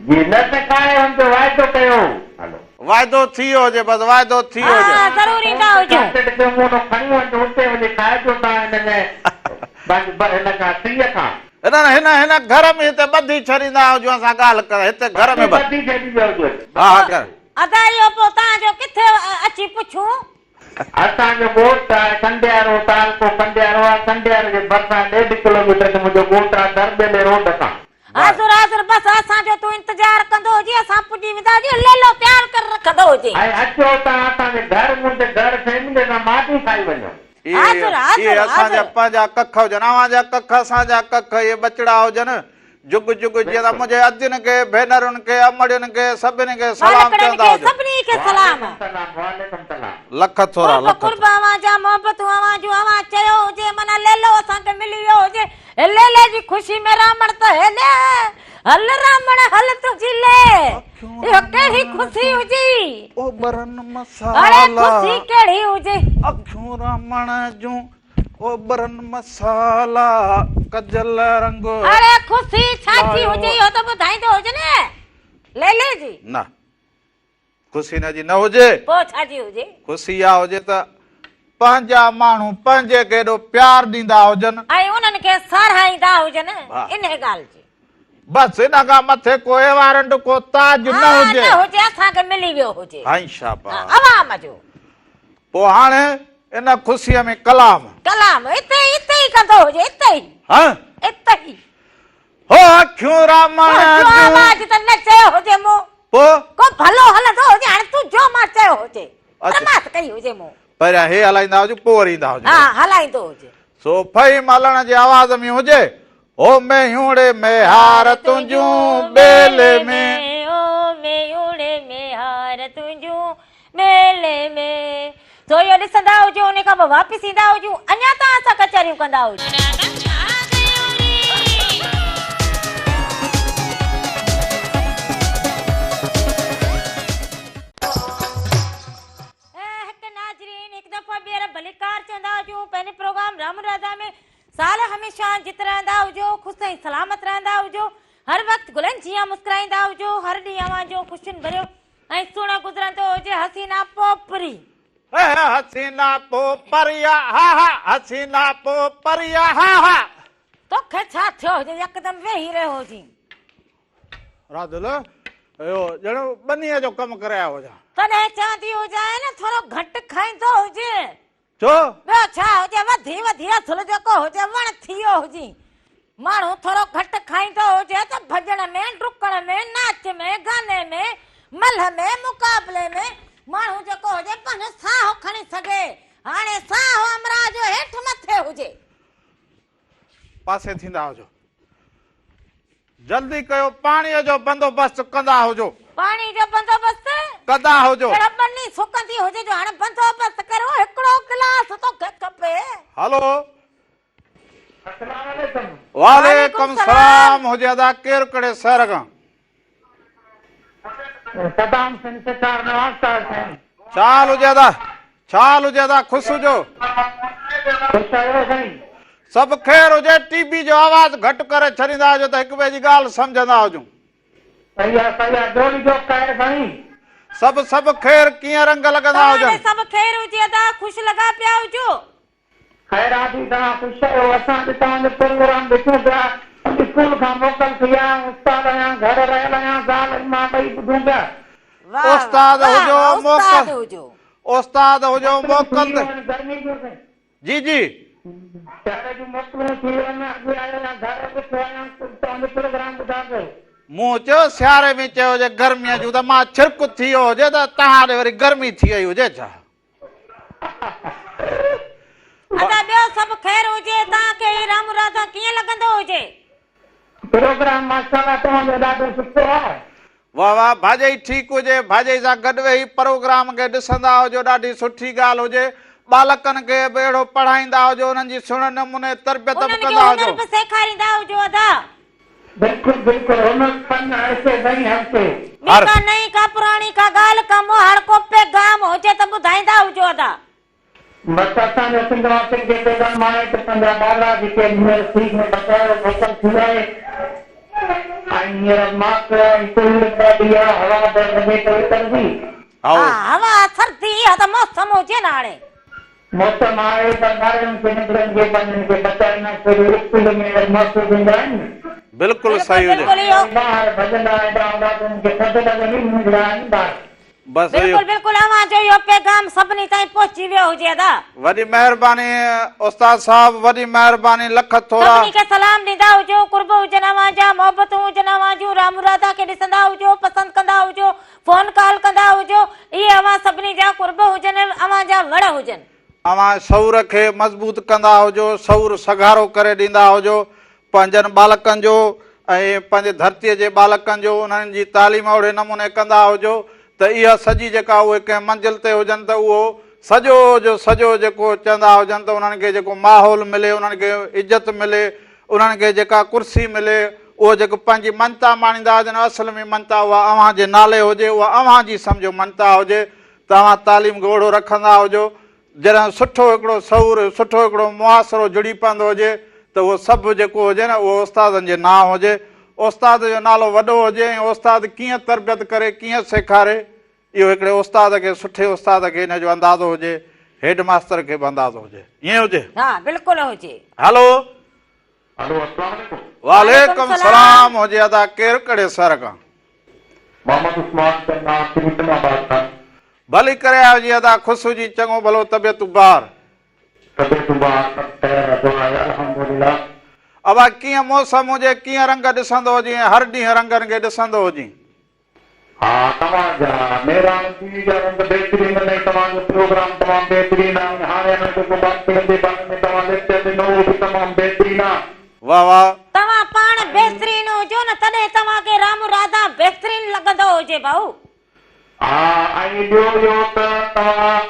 جي نه ته ڪاهي هن جو واعدو ڪيو هو. هلو. واعدو ٿي ويو هجي بس واعدو ٿي ويو هجي. ها ضرور ايندا هجون. ڪاسيٽ جو مونو کڻي وڃ اتي وڃي کائجو تان هن ۾ پنهنجي هن کان سيء کان. هن هن هن گهر ۾ هتي ٻڌي ڇڏيندا هجون اسان ڳالهه ڪر هتي گهر ۾ ٻڌ. ٻڌي ڇڏي ويو هجي. ها ها ڪر. ادا اهو پوء تان جو ڪٿي اچي پڇون. اسان جو ڳوٺ آهي ڪنڊيارو تعلقو ڪنڊيارو آهي ڪنڊياري جي ڀرسان ڏيڍ ڪلوميٽر تي منهنجو ڳوٺ آهي درٻيلي روڊ سان. حاضر حاضر بس اسان جو تون انتظار ڪندو هجين اسان پڄي ويندا هجين ليلو تيار ڪري رکندو هجين. ۽ اچو تان اسان جي گهر منهنجي گهر فيملي سان ماني کائي وڃو. اهي حاضر اهي حاضر اسان جا حاضر. پنهنجا ڪک هجن اوهان جا ڪک اسان جا ڪک اهي ٻچڙا هجن جڳ جڳ جيئن ته منهنجي ادين کي، ڀينرن کي، امڙين کي، سڀني کي سلام ٻالڪڙن چوندا کي هجو. سڀني کي سلام. وعليڪم سلام وعليڪم سلام. لک ٿورا قرب لک قرب ٿورا. اوهان جا محبتون اوهان جون اوهان چيو هجي معنيٰ ليلو اسان کي ملي ويو هجي ليلي جي خوشي ۾ رامڻ ته هيلي هل رامڻ هل تنهنجي لي اکيون اهو ڪهڙي رامڻ خوشي جون هجي اوٻرن اڙي مصالا. خوشي ڪهڙي هجي. اکيون رامڻ جون اوٻرن مصالا ڪجل رنگ. اڙي خوشي ڇا جي لايو. هجي اهو ته ٻڌائيندو هجي نه ليلي جي. نه خوشي نه جي نه هجي. پوء ڇا جي هجي. خوشي اها هجي ته پنهنجا ماڻهو پنهنجي کي ايڏو پيار ڏيندا هجن. ۽ انهن کي ساراهيندا هجن انهي ڳالهه جي. بس ان کان مٿي ڪو ايوارنڊ ڪو تاج نه هجي. نه هجي اسان کي ملي ويو هجي. هائي شاباس. عوام جو. پوء هاڻي ان خوشيء ۾ ڪلام. ڪلام اتي ئي اتي ئي ڪندو هجي اتي ئي. ها؟ اتي ئي. هو اکيون رامڻ جو جون. آواز ته نه چيو هجي مون. پوء؟ ڪو ڀلو هلندو هجي هاڻي تون جو مان چيو هجي. پرمات ڪئي هجي مون. پهريان هي هلائيندا هجون پوء وري ايندا هجون. ها هلائيندو هجي. سو فهيم هلڻ جي آواز ۾ هجي. او ميهوڙي ميهار تنهنجون ٻيلي ۾. او ميهوڙي ميهار تنهنجون ٻيلي ۾. سو اهو ڏسندا هجو ان کان پوء واپس ايندا هجون اڃا توهان سان ڪچهريون ڪندا هجون. هڪ ناظرين هڪ دفعو ٻيهر ڀليڪار چوندا هجون پنهنجي پروگرام رام راڌا ۾. سال هميشه جت رهندا هجو، خوش ۽ سلامت رهندا هجو، هر وقت گلن جيان مسڪرائيندا هجو، هر ڏينهن اوهان جو خوشين ڀريو ۽ سهڻو گذرندو هجي، حسينا پوپري. هي حسينا پوپريا ها ها حسينا پوپريا ها ها. توکي ڇا ٿيو هجي يڪدم ويهي رهيو هجين. راڌل اهو ڄڻ ٻنيء جو ڪم ڪري آيو هجان. تڏهن چوندي هجانء نه ٿورو گهٽ کائيندو هجين. ڇو؟ ٻيو ڇا هجي، وڌي وڌي اصل جيڪو هجي وڻ ٿي ويو هجين. ماڻهو ٿورو گهٽ کائيندو هجي ته ڀڄڻ ۾، ڊڪڻ ۾، ناچ ۾، گاني ۾، ملهه ۾، مقابلي ۾ ماڻهو جيڪو هجي پنهنجو ساهه کڻي سگهي. هاڻي ساهه همراهه جو هيٺ مٿي هجي. پاسي ٿيندا هجو. جلدي ڪيو پاڻيء جو بندوبست ڪندا هجو. پاڻي جو بندوبست؟ ڪندا هجو. ڪهڙو ٻني سڪندي هجي جو هاڻي بندوبست ڪريو هڪڙو گلاس توکي کپي. هلو. السلام عليڪم. وعليڪم السلام هجي ادا ڪير ڪهڙي شهر کان. صدام حسين ستار نواز صاحب سائين. ڇا حال هجي ادا. ڇا حال هجي ادا خوش هجو. خوش آهيو سائين. سڀ خير هجي ٽي وي جو آواز گهٽ ڪري ڇڏيندا هجو ته هڪ ٻئي جي ڳالهه سمجهندا هجون. صحيح آ صحيح آ ٻيو ڏجو خير سائين. سڀ سڀ خير ڪيئن رنگ لڳندا توهان هجن. ڏي سڀ خير هجي ادا خوش لڳا پيا هجو. خير آ جي توهان خوش آهيو اسان اڄ توهان جو پروگرام ڏٺون پيا اسڪول کان موڪل ٿي آ استاد آهيان گهر رهيل آهيان زال ۽ مان ٻئي ٻڌون پيا. واه استاد واه هجو واه موڪل استاد هجو. استاد هجو موڪلون موڪل ٿي تي ويون آهن گرمي جون سائين. جي جي. سياري جون موڪلون ٿي ويون آهن اڄ آيو آهيان گهر ويٺو آهيان توهان جو پروگرام ٻڌان پيو. مون چيو سياري ۾ چيو هجي گرميء جون ته مان ڇرڪ ٿي ويو هجي ته توهان ڏي وري گرمي ٿي وئي هجي ڇا. ادا ٻيو سڀ خير هجي توهان کي هي رام راڌا ڪيئن لڳندو هجي. پروگرام ماشاءالله توهان جو ڏاڍو سٺو آ. واه واه ڀاڄائي ٺيڪ هجي ڀاڄائي سان گڏ ويهي پروگرام کي ڏسندا هجو ڏاڍي سٺي ڳالهه هجي ٻالڪن کي به اهڙو پڙهائيندا هجو انهن جي سهڻي نموني تربيت به انهن کي ڪندا هنر هجو. به سيکاريندا هجو ادا. بلڪل بلڪل هنر فن عرصي سائين عرصي. ٻي ڪا نئين ڪا پراڻي ڪا ڳالهه ڪا مهاڙ ڪو پيغام هجي ته ٻڌائيندا هجو ادا. بس اسان جو سنڌ واسين کي پيغام آهي ته پنهنجا ٻارڙا جيڪي هينئر سيء کان بچايو موڪل ٿي آهي ۽ هينئر ماڪ ۽ ڪوهيڙ به ڏاڍي آهي هوا به لڳي پئي سردي. هائو. ها هوا سردي اها ته موسم هجي نه هاڻي. موسم آهي پر ٻارڙن کي ننڍڙن کي پنهنجن کي بچائيندا ڇو جو اسڪول ۾ وري محفوظ هوندا آهن نه. بلڪل صحيح هجي. بلڪل اهو. ٻاهر ڀڄندا هيڏانهن هوڏانهن ته انهن کي ٿڌ لڳندي ننڍڙا آهن ٻار. بس اهو. بلڪل بلڪل اوهان جو اهو پيغام سڀني تائين پهچي ويو هجي ادا. وڏي مهرباني استاد صاحب وڏي مهرباني لک ٿورا. سڀني کي سلام ڏيندا هجو قرب هجن اوهان جا محبتون هجن اوهان جون رام راڌا کي ڏسندا هجو پسند ڪندا هجو فون ڪال ڪندا هجو، اهي اوهان سڀني جا قرب هجن ۽ اوهان جا وڙ هجن. اوهان شعور کي مضبوط ڪندا هجو، شعور سگهارو ڪري ڏيندا هجو، پنهنجن ٻالڪن جو ۽ پنهنجي ڌرتيء جي ٻالڪن جو انهن جي تعليم اهڙي نموني ڪندا هجو ته اها سڄي جيڪا اهي ڪنهن منزل تي هجن ته اهو سڄو جو سڄو جيڪو چوندا هجن ته انهن کي جيڪو ماحول ملي انهن کي عزت ملي انهن کي جيڪا ڪرسي ملي، اهو جيڪو پنهنجي مڃتا ماڻيندا هجن، اصل ۾ مڃتا اها اوهان جي نالي هجي، اها اوهان جي سمجهو مڃتا هجي ته اوهان تعليم کي اوڙو رکندا هجو. جڏهن سٺو هڪڙو شعور، سٺو هڪڙو معاشرو جڙي پوندو هجي ته اهو سڀ جيڪو هجي نه اهو استادن جي نانء هجي. استاد جو نالو وڏو هجي ۽ استاد ڪيئن تربيت ڪري، ڪيئن سيکاري، اهو هڪڙي استاد کي سٺي استاد کي ان جو اندازو هجي هيڊ ماستر کي به اندازو هجي ائين هجي. ها بلڪل هجي. هلو. هلو اسلام عليڪم. وعليڪم سلام هجي ادا ڪير ڪهڙي شهر کان. محمد عثمان چنا ڪريتم آباد کان. ڀلي ڪري آيو جي ادا خوش هجين چڱو ڀلو طبيعتون بهار. طبيعتون بهار سڀ خير آ دعا آهي الحمدلله. ابا ڪيئن موسم هجي ڪيئن رنگ ڏسندو هجين هر ڏينهن رنگن کي ڏسندو هجين. ها توهان جا مهراڻ ٽي وي جا رنگ بهترين آهن ۽ توهان جو پروگرام تمام بهترين آهي ۽ هاڻي هاڻي جيڪو ٻارڙن جي باري ۾ توهان ليڪچر ڏنو اهو به تمام بهترين آهي. واه واه. توهان پاڻ بهترين هجو نه تڏهن توهان کي رام راڌا بهترين لڳندو هجي ڀائو. ها ۽ ٻيو اهو ته توهان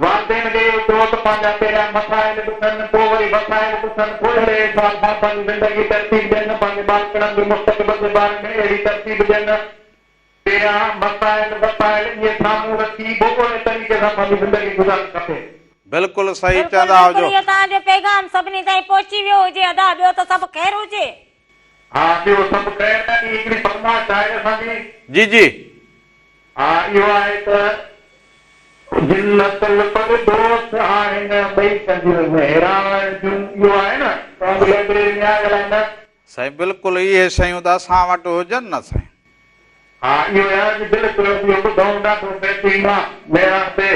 والدين کي اهو چئو ته پنهنجا پهريان مسائل ڏسن پوء وري وسائل ڏسن پوء اهڙي حساب سان پنهنجي زندگي ترتيب ڏين پنهنجي ٻالڪڻن جي مستقبل جي باري ۾ اهڙي ترتيب ڏين پهريان مسائل وسائل اهي سامهون رکي پوء اهڙي طريقي سان پنهنجي زندگي گذارڻ کپي. بلڪل صحيح بلڪل چوندا بلڪل هجو. اهو توهان جو پيغام سڀني تائين پهچي ويو هجي ادا ٻيو ته سڀ خير هجي. ها ٻيو سڀ خير ۽ هڪڙي فرمائش آهي اسان جي. جي جي. ها اهو آهي ته جنت الفردوس آهن ٻئي ڪنڌيون مهراڻ جون اهو آهي نه توهان جي لائبريري ۾ آيل آهن نه. سائين بلڪل اهي شيون ته اسان وٽ هجن نه سائين. ها اهو يار جي دل ڪيو اهو ٻڌون ڏاڍو بهترين آ مهراڻ تي.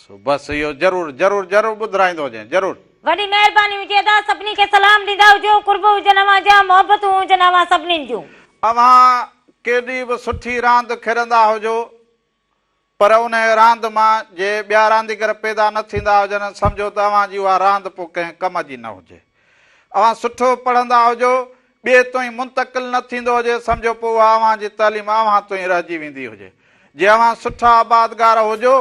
سو بس اهو ضرور ضرور ضرور ٻڌرائيندو هجين ضرور. وڏي مهرباني هجي ادا سڀني کي سلام ڏيندا هجو قرب هجن اوهان جا محبتون هجن اوهان سڀنين جون. اوهان ڪيڏي به سٺي راند کيڏندا هجو پر انهيء راند مان جي ٻيا رانديگر پيدا نه ٿيندا هجن، سمجهو ته اوهان جي اها راند پوء ڪنهن ڪم جي نه هجي. اوهان سٺو پڙهندا هجو، ٻئي توئين منتقل نه ٿيندو هجي، سمجهو پوء اها اوهان جي تعليم اوهان توئين رهجي ويندي هجي. جي اوهان سٺا آبادگار هجو،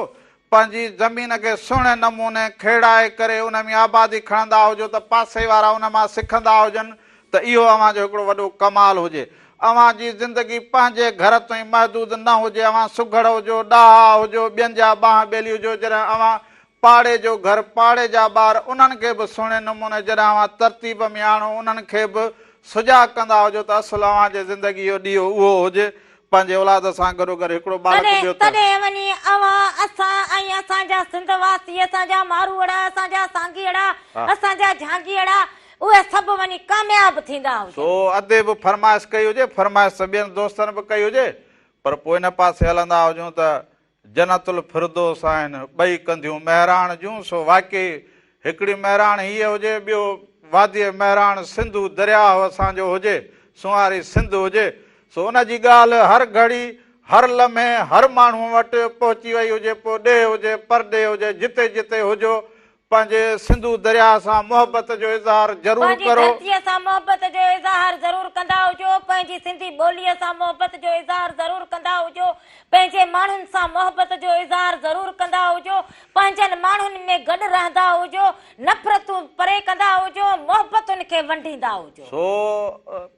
پنهنجي زمين کي سهڻي نموني کيڙائي ڪري ان ۾ آبادي کڻندا هجو ته پاسي وارا ان مان سکندا هجن ته اهو اوهان جو هڪڙو وڏو ڪمال هجي. اوهان جي زندگي پنهنجي گهر تائين محدود نه هجي، اوهان سگهڙ هجو، ڏاها هجو، ٻين جا ٻانهن ٻيلي هجو، جڏهن اوهان پاڙي جو گهر، پاڙي جا ٻار انهن کي به سهڻي نموني جڏهن اوهان ترتيب ۾ آڻو، انهن کي به سجاڳ ڪندا هجو ته اصل اوهان جي زندگي جو ڏيئو اهو هجي، پنهنجي اولاد سان گڏوگڏ هڪڙو ٻالڪ ٻيو ته. تڏهن وڃي اوهان، اسان ۽ اسان جا سنڌ واسي، اسان جا ماروئڙا، اسان جا سانگيئڙا، اسان جا جهانگيئڙا، اهي سڀ وڃي ڪامياب ٿيندا هجن. سو ادي به فرمائش ڪئي هجي، فرمائش ته ٻين دوستن به ڪئي هجي، پر پوء ان پاسي هلندا هجون ته جنت الفردوس آهن ٻئي ڪنڌيون مهراڻ جون، سو واقعي هڪڙي مهراڻ هيء هجي، ٻيو واديء مهراڻ سنڌو درياهه اسان جو هجي، سونهاري سنڌ هجي، سو ان جي ڳالهه هر گهڙي، هر لمحي، هر ماڻهوء وٽ پهچي وئي هجي، پوء ڏيهه هجي، پرڏيهه هجي، جتي جتي هجو، پنهنجي سنڌو درياهه سان محبت جو اظهار ضرور پنهنجي ڪرو. ڌرتيء سان محبت جو اظهار ضرور ڪندا هجو، پنهنجي سنڌي ٻوليء سان محبت جو اظهار ضرور ڪندا هجو، پنهنجي ماڻهن سان محبت جو اظهار ضرور ڪندا هجو، پنهنجن ماڻهن ۾ گڏ رهندا هجو، نفرتون پري ڪندا هجو، محبتن کي ونڊيندا هجو. سو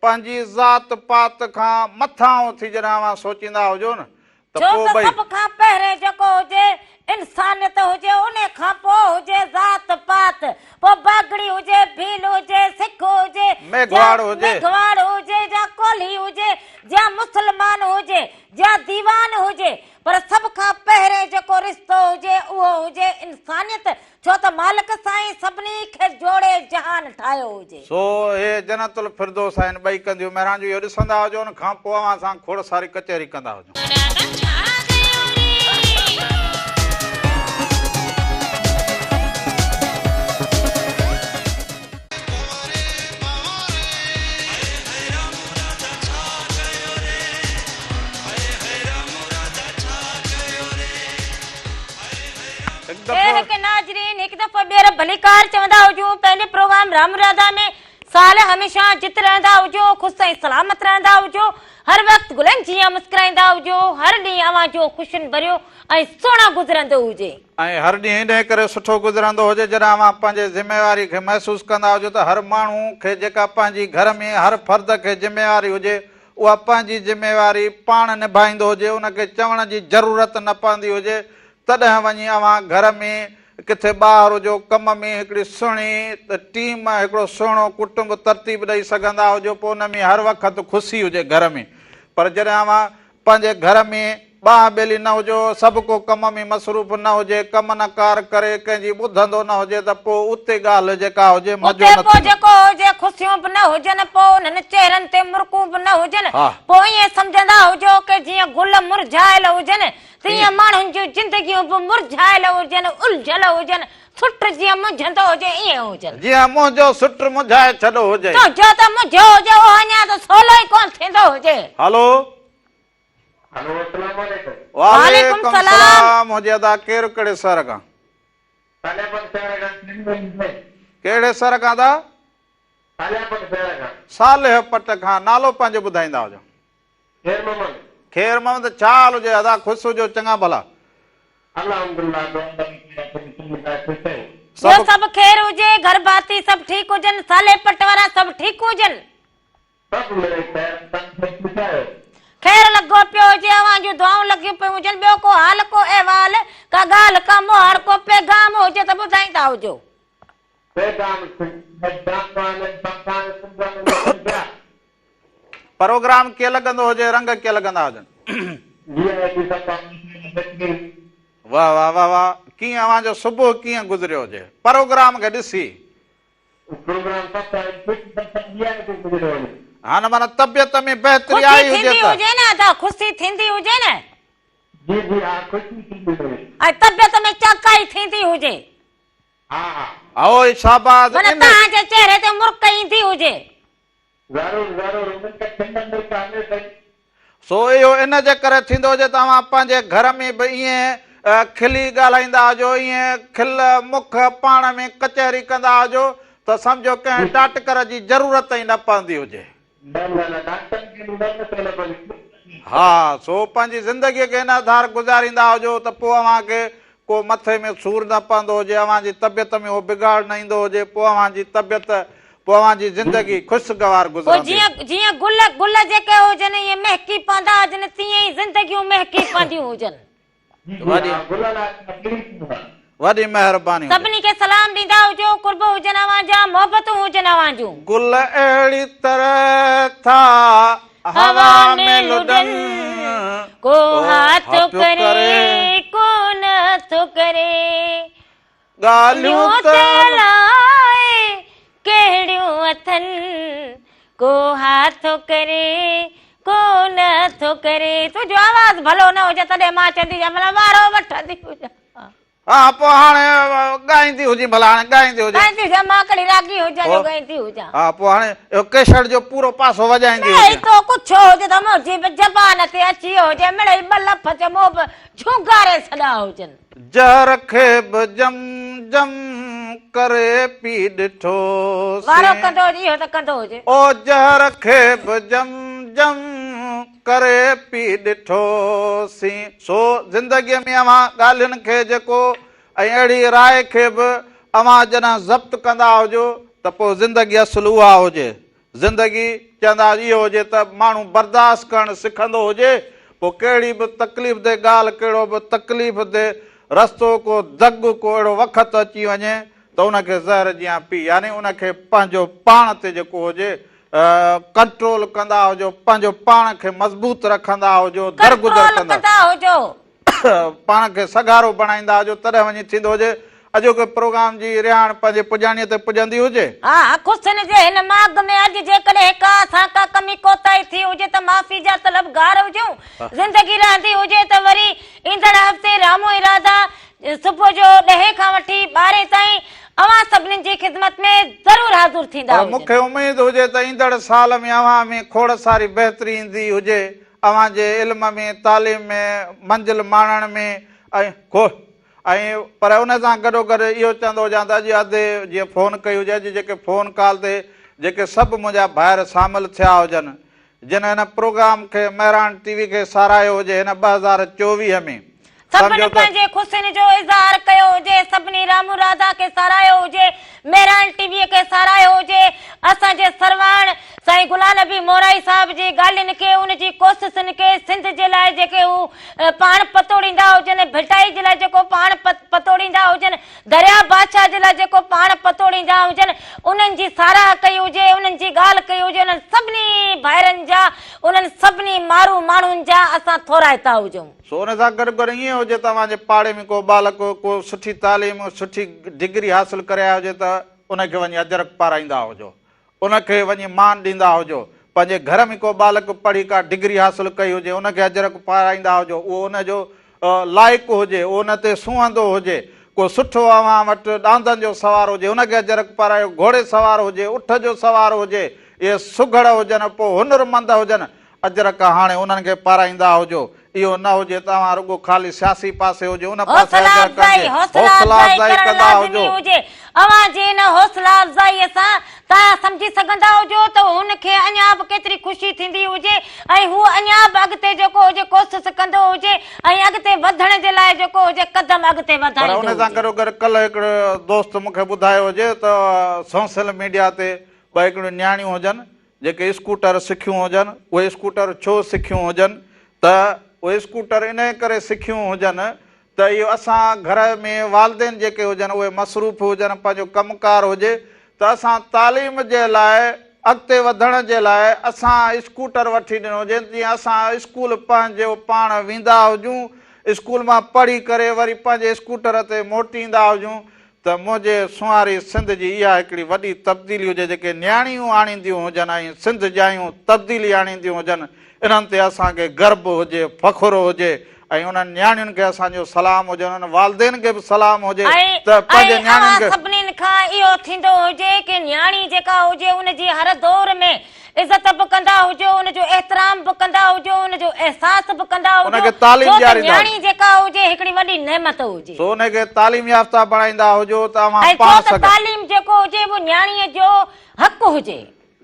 پنهنجي ذات پات کان مٿانهون ٿي جڏهن اوهان سوچيندا هجو نه ته ڇو پوء ته ٻئي. سڀ کان پهرين جيڪو هجي انسانيت هجي انهي کان پوء هجي ذات پات، پوء باگڙي هجي، ڀيل هجي، سک هجي، جا ميگهواڙ هجي. ميگهواڙ هجي جا ڪولهي هجي، جا مسلمان هجي، جا ديوان هجي، پر سڀ کان پهرين جيڪو رشتو هجي اهو هجي انسانيت، ڇو ته مالڪ سائين سڀني کي جوڙي جهان ٺاهيو هجي. سو اهي جنت الفردوس آهن ٻئي ڪنڌيون مهراڻ جون اهو ڏسندا هجو ان کان پوء اوهان سان کوڙ ساري ڪچهري ڪندا هجون. هڪ اي دفعو. هڪ ناظرين هڪ دفعو ٻيهر ڀليڪار چوندا هجون پنهنجي پروگرام رام راڌا ۾ سال هميشه جت رهندا هجو خوش ۽ سلامت رهندا هجو هر وقت گلن جيان مسڪرائيندا هجو هر ڏينهن اوهان جو خوشين ڀريو ۽ سهڻا گذرندو هجي. ۽ هر ڏينهن انهي ڪري سٺو گذرندو هجي جڏهن اوهان پنهنجي ذميواري کي محسوس ڪندا هجو ته هر ماڻهو کي جيڪا پنهنجي گهر ۾ هر فرد کي ذميواري هجي اها پنهنجي ذميواري پاڻ نڀائيندو هجي ان کي چوڻ جي ضرورت نه پوندي هجي تڏهن وڃي اوهان گهر ۾ ڪٿي ٻاهر هجو، ڪم ۾ هڪڙي سهڻي ٽيم، هڪڙو سهڻو ڪٽنب ترتيب ڏئي سگهندا هجو، پوء ان ۾ هر وقت خوشي هجي گهر ۾. پر جڏهن اوهان پنهنجي گهر ۾ ٻانهن ٻيلي نه هجو، سڀ ڪو ڪم ۾ مصروف نه هجي، ڪم نه ڪار ڪري، ڪنهن جي ٻڌندو نه هجي ته پوء اتي ڳالهه جيڪا هجي مزو اتي نه پوء ٿيندو. جيڪو هجي خوشيون به نه هجن، پوء انهن چهرن تي مرڪون به نه هجن، ها. پوء ائين سمجهندا هجو ڪه جيئن گل مرجهايل هجن، تيئن ماڻهن جون زندگيون به مرجهايل هجن، الجهيل هجن، سٽ جيئن منجهندو هجي ائين هجن. جيئن منهنجو سٽ منجهائي ڇڏو هجئي. تنهنجو ته منجهيو هجي اهو اڃا ته سولو ئي ڪونه ٿيندو هجي. هلو. هلو السلام عليڪم. وعليڪم السلام هجي ادا ڪير ڪهڙي شهر کان. صالح پٽ شهر کان خير محمد سائين. ڪهڙي شهر کان ادا. صالح پٽ شهر کان. صالح پٽ کان نالو پنهنجو ٻڌائيندا هجو. خير محمد. خير محمد ڇا حال هجي ادا خوش هجو چڱا ڀلا. الحمدلله دعا ڪري خوش آهيون. ٻيو سڀ خير هجي گهر ڀاتي سڀ ٺيڪ هجن صالح پٽ وارا سڀ ٺيڪ هجن. سڀ مڙئي خير توهان سڀ خوش آهيو. خير لڳو پيو هجي اوهان جون دعائون لڳيون پيون هجن ٻيو ڪو حال ڪو احوال ڪا ڳالهه ڪا مهاڙ ڪو پيغام هجي ته ٻڌائيندا هجو. پيغام پروگرام ڪيئن لڳندو هجي رنگ ڪيئن لڳندا هجن. واه واه واه واه ڪيئن اوهان جو صبح ڪيئن گذريو هجي پروگرام کي ڏسي. ها نه معنيٰ طبيعت ۾ بهتري خوشي آئي هجي ٿيندي ته. هجي نه ادا خوشي ٿيندي هجي نه. جي جي ها خوشي ٿيندي هجي. ۽ طبيعت ۾ چاڪائي ٿيندي هجي. ها ها. اهو شاباس معنيٰ ان. توهان جي چهري تي مرڪ ايندي هجي. ضرور ضرور انهن کي ٿيندن به ڪانهي سائين. سو اهو ان جي ڪري ٿيندو هجي ته اوهان پنهنجي گهر ۾ به ائين کلي ڳالهائيندا هجو، ائين کل مک پاڻ ۾ ڪچهري ڪندا هجو ته سمجهو ڪنهن ڊاٽڪر جي ضرورت ئي نه پوندي هجي. نه نه نه ڊاڪٽرن کي به ضرورت ئي نه پوندي. ها، سو پنهنجي زندگيء کي ان آڌار گذاريندا هجو ته پوء اوهان کي ڪو مٿي ۾ سور نه پوندو هجي، اوهان جي طبيعت ۾ اهو بگاڙ نه ايندو هجي، پوء اوهان جي طبيعت، پوء اوهان جي زندگي خوشگوار پوء گذرندي. جيئن جيئن گل گل جيڪي هجن ائين مهڪي پوندا هجن، تيئن ئي زندگيون مهڪي پونديون هجن. وڏي وڏي مهرباني هجي. سڀني کي سلام ڏيندا هجو، قرب هجن اوهان جا، محبتون هجن اوهان جون. گل اهڙي طرح ٿا هوا ۾ لڏن، ڪو ها ٿو ڪري، ڪو نه ٿو ڪري. ڳالهيون ته الائي ڪهڙيون اٿن، ڪو ها ٿو ڪري، ڪو نه ٿو ڪري. تنهنجو آواز ڀلو نه هجي تڏهن مان چوندي هجان ڀلا وارو وٺندي هجان. ها پوء هاڻي ڳائيندي هجين ڀلا هاڻي ڳائيندي هجين. ڳائيندي هجان مان ڪهڙي راڳي هجان جو ڳائيندي هجان. ها پوء هاڻي اهو ڪيسٽ جو پورو پاسو وڄائيندي هجين. مڙئي تو ڪڇو هجي ته منهنجي به زبان تي اچي ويو هجي مڙئي ٻه لفظ مون به جهونگاري ڇڏيا هجن. زهر کي به جم جم ڪري پي ڏٺو سين. وارو ڪندو هجي اهو ته ڪندو هجي. او زهر کي به جم جم ڪري پي ڏٺو سين. سو زندگيء ۾ اوهان ڳالهين کي جيڪو ۽ اهڙي راء کي به اوهان جڏهن ضبط ڪندا هجو ته پوء زندگي اصل اها هجي زندگي چوندا اهو هجي ته ماڻهو برداشت ڪرڻ سکندو هجي، پوء ڪهڙي به تڪليف ده ڳالهه، ڪهڙو به تڪليف ده رستو، ڪو دڳ، ڪو اهڙو وقت اچي وڃي ته ان کي زهر جيان پي، يعني ان کي پنهنجو پاڻ تي جيڪو هجي ڪنٽرول ڪندا هجو، پنهنجو پاڻ کي مضبوط رکندا هجو، درگذر ڪنٽرول ڪندا هجو. پاڻ کي سگهارو بڻائيندا هجو تڏهن وڃي ٿيندو هجي. اڄوڪي پروگرام جي رهاڻ پنهنجي پڄاڻيء تي پڄندي هجي. ها حسن جي هن ماڳ ۾ اڄ جيڪڏهن ڪا اسان ڪا ڪمي ڪوتاهي ٿي هجي ته معافي جا طلبگار هجون. زندگي رهندي هجي ته وري ايندڙ هفتي رامو ۽ راڌا صبح جو ڏهين کان وٺي ٻارهين تائين اوهان سڀني جي خدمت ۾ ضرور حاضر ٿيندا پر مون هجن. کي اميد هجي ته ايندڙ سال ۾ اوهان ۾ کوڙ ساري بهتري ايندي هجي. اوهان جي علم ۾، تعليم ۾، منزل ماڻڻ ۾ ۽ ۽ پر ان سان گڏوگڏ اهو چوندو هجان ته اڄ ادي جيئن فون ڪئي هجي اڄ جيڪي فون ڪال تي جيڪي سڀ منهنجا ڀائر شامل ٿيا هجن جن هن پروگرام کي مهراڻ ٽي وي کي ساراهيو هجي هن 2024 ۾ سڀني سمجهو ته. پنهنجي خوشين جو اظهار ڪيو هجي، سڀني رامو راڌا کي ساراهيو هجي، مهراڻ ٽي ويء کي ساراهيو هجي، اسان جي سرواڻ سائين غلام نبي مورائي صاحب جي ڳالهين کي، ان جي ڪوششن کي، سنڌ جي لاء جيڪي هو پاڻ پتوڙيندا هجن، ڀٽائي جي لاء جيڪو پاڻ پتوڙيندا هجن، درياء بادشاهه جي لاء جيڪو پاڻ پتوڙيندا هجن، انهن جي ساراهه ڪئي هجي، انهن جي ڳالهه ڪئي هجي، انهن سڀني ڀائرن جا، انهن سڀني مارو ماڻهن جا اسان ٿورائتا هجون. سو ان سان گڏ گڏ ائين هجي ته اوهان جي پاڙي ۾ ڪو ٻالڪ ڪو سٺي تعليم سٺي ڊگري حاصل ڪري آيو هجي ته ان کي وڃي اجرڪ پارائيندا هجو ان کي وڃي مان ڏيندا هجو پنهنجي گهر ۾ ڪو ٻالڪ پڙهي ڪا ڊگري حاصل ڪئي هجي ان کي اجرڪ پارائيندا هجو اهو ان جو لائق هجي اهو ان تي سونهندو هجي ڪو سٺو اوهان وٽ ڏاندن جو سوار هجي ان کي اجرڪ پارايو گهوڙي سوار هجي اٺ جو سوار هجي اهي سگهڙ هجن پوء هنرمند هجن اجرڪ هاڻي انهن کي پارائيندا هجو، اهو نه هجي ته اوهان رڳو خالي سياسي پاسي هجي ان پاسي حوصلا اجرڪن افزائي، جي حوصلا حوصلا افزائي افزائي ڪرڻ ڪندا لازمي هجو. هجي. اوهان جي ان حوصلا افزائيء سان توهان سمجهي سگهندا هجو ته هن کي اڃا به ڪيتري خوشي ٿيندي هجي ۽ هو اڃا به اڳتي جيڪو هجي ڪوشش ڪندو هجي ۽ اڳتي وڌڻ جي لاء جيڪو هجي قدم اڳتي پر وڌائيندو ان سان هجي. گڏوگڏ ڪلهه هڪڙو دوست مون کي ٻڌايو هجي ته سوسل ميڊيا تي ٻه هڪڙيون نياڻيون هجن جيڪي اسڪوٽر سکيون هجن، اهي اسڪوٽر ڇو سکيون هجن ته اهي اسڪوٽر انهيء ڪري سکيون هجن ته اهو اسان گهر ۾ والدين جيڪي هجن اهي مصروف هجن پنهنجو ڪم ڪار هجي ته اسان تعليم جي لاء اڳتي وڌڻ جي لاء اسان اسڪوٽر وٺي ڏنو هجي جيئن اسان اسڪول پنهنجو پاڻ ويندا هجون اسڪول مان پڙهي ڪري وري پنهنجي اسڪوٽر تي موٽي ايندا هجون. ته منهنجي سونهاري سنڌ جي اها هڪڙي وڏي تبديلي هجي جيڪي نياڻيون آڻينديون هجن ۽ سنڌ ڄايون تبديلي آڻينديون هجن انهن تي اسان کي گرب هجي فخر هجي ۽ انهن نياڻين کي اسان جو سلام هجي انهن والدين کي به سلام هجي ۽ ته پنهنجي ۽ نياڻين اوهان کي. سڀنين کان اهو ٿيندو هجي ڪي نياڻي جيڪا هجي ان جي هر دور ۾ عزت به ڪندا هجو ان جو احترام به ڪندا هجو ان جو احساس به ڪندا ان هجو کي تعليم ڇو ته ڏياريندا نياڻي هجو. جيڪا هجي هڪڙي وڏي نعمت هجي. سو ان کي تعليم يافته بڻائيندا هجو ته اوهان ۽ ڇو پاڻ ته سگهه. تعليم جيڪو هجي اهو نياڻيء جو حق هجي.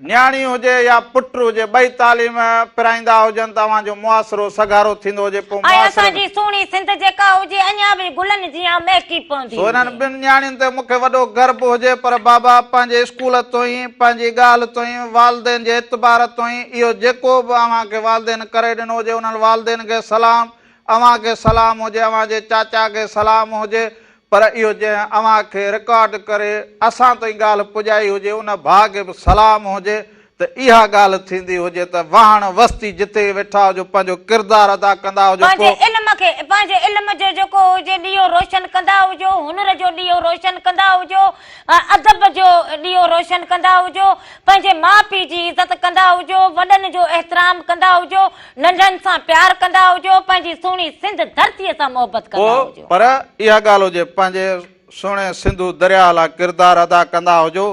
نياڻي هجي يا پٽ هجي ٻئي تعليم پرائيندا هجن ته اوهان جو معاشرو سگهارو ٿيندو هجي پوء ۽ معاشري اسان ۾. جي سهڻي سنڌ جيڪا هجي اڃا به گلن جيان مهڪي پوندي سو انهن هجي. ٻن نياڻين تي مون کي وڏو گرب هجي پر بابا پنهنجي اسڪول توهين پنهنجي ڳالهه توهين والدين جي اعتبار توهين اهو جيڪو به اوهان کي والدين ڪري ڏنو هجي انهن والدين کي سلام اوهان کي سلام هجي اوهان جي چاچا کي سلام هجي پر اهو جنهن اوهان کي رڪارڊ ڪري اسان تائين ڳالهه پڄائي هجي ان ڀاء کي به سلام هجي ته اها ڳالهه ٿيندي هجي ته واهڻ وستي جتي ويٺا هجو پنهنجو ڪردار ادا ڪندا هجو پنهنجي پوء علم کي پنهنجي علم جو جيڪو هجي ڏيئو روشن ڪندا هجو هنر جو ڏيئو روشن ڪندا هجو ادب جو ڏيئو روشن ڪندا هجو پنهنجي ماء پيء جي عزت ڪندا هجو وڏن جو احترام ڪندا هجو ننڍن سان پيار ڪندا هجو، پنهنجي سهڻي سنڌ ڌرتيء سان محبت ڪندا پوء هجو. پر اها ڳالهه هجي پنهنجي سهڻي سنڌو درياهه لاء ڪردار ادا ڪندا هجو،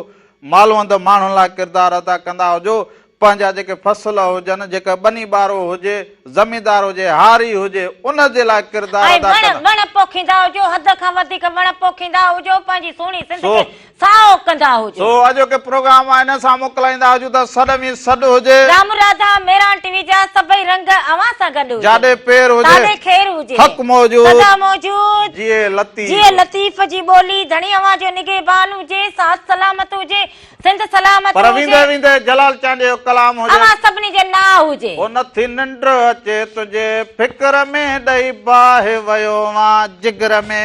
مالوند ماڻهن لاء ڪردار ادا ڪندا هجو، پنهنجا جيڪي فصل هجن، جيڪا ٻني ٻارو هجي، زميندار هجي، هاري هجي، ان جي لاء ڪردار ۽ ادا وڻ ڪندا. وڻ پوکيندا هجو، حد کان وڌيڪ وڻ پوکيندا هجو، پنهنجي سهڻي سنڌ سو کي سائو ڪندا هجو. سو اڄوڪي پروگرام مان ان سان موڪلائيندا هجون ته سڏ ۾ سڏ هجي. رام راڌا ميران ٽي وي جا سڀئي رنگ اوهان سان گڏ هجن. جاڏي پير هجي. تاڏي خير هجي. حق موجود. سدا موجود. جيئي لطيف. جيئي لطيف جي ٻولي. ڌڻي اوهان جو نگهبان هجي. ساٿ سلامت هجي. سنڌ سلامت پر هجي. ويندي ويندي جلال چانڊيي جو ڪلام هجي. اوهان سڀني جي ناهه هجي. او نٿي ننڊ اچي تنهنجي فڪر ۾ ڏئي باهه ويو وان جگر ۾.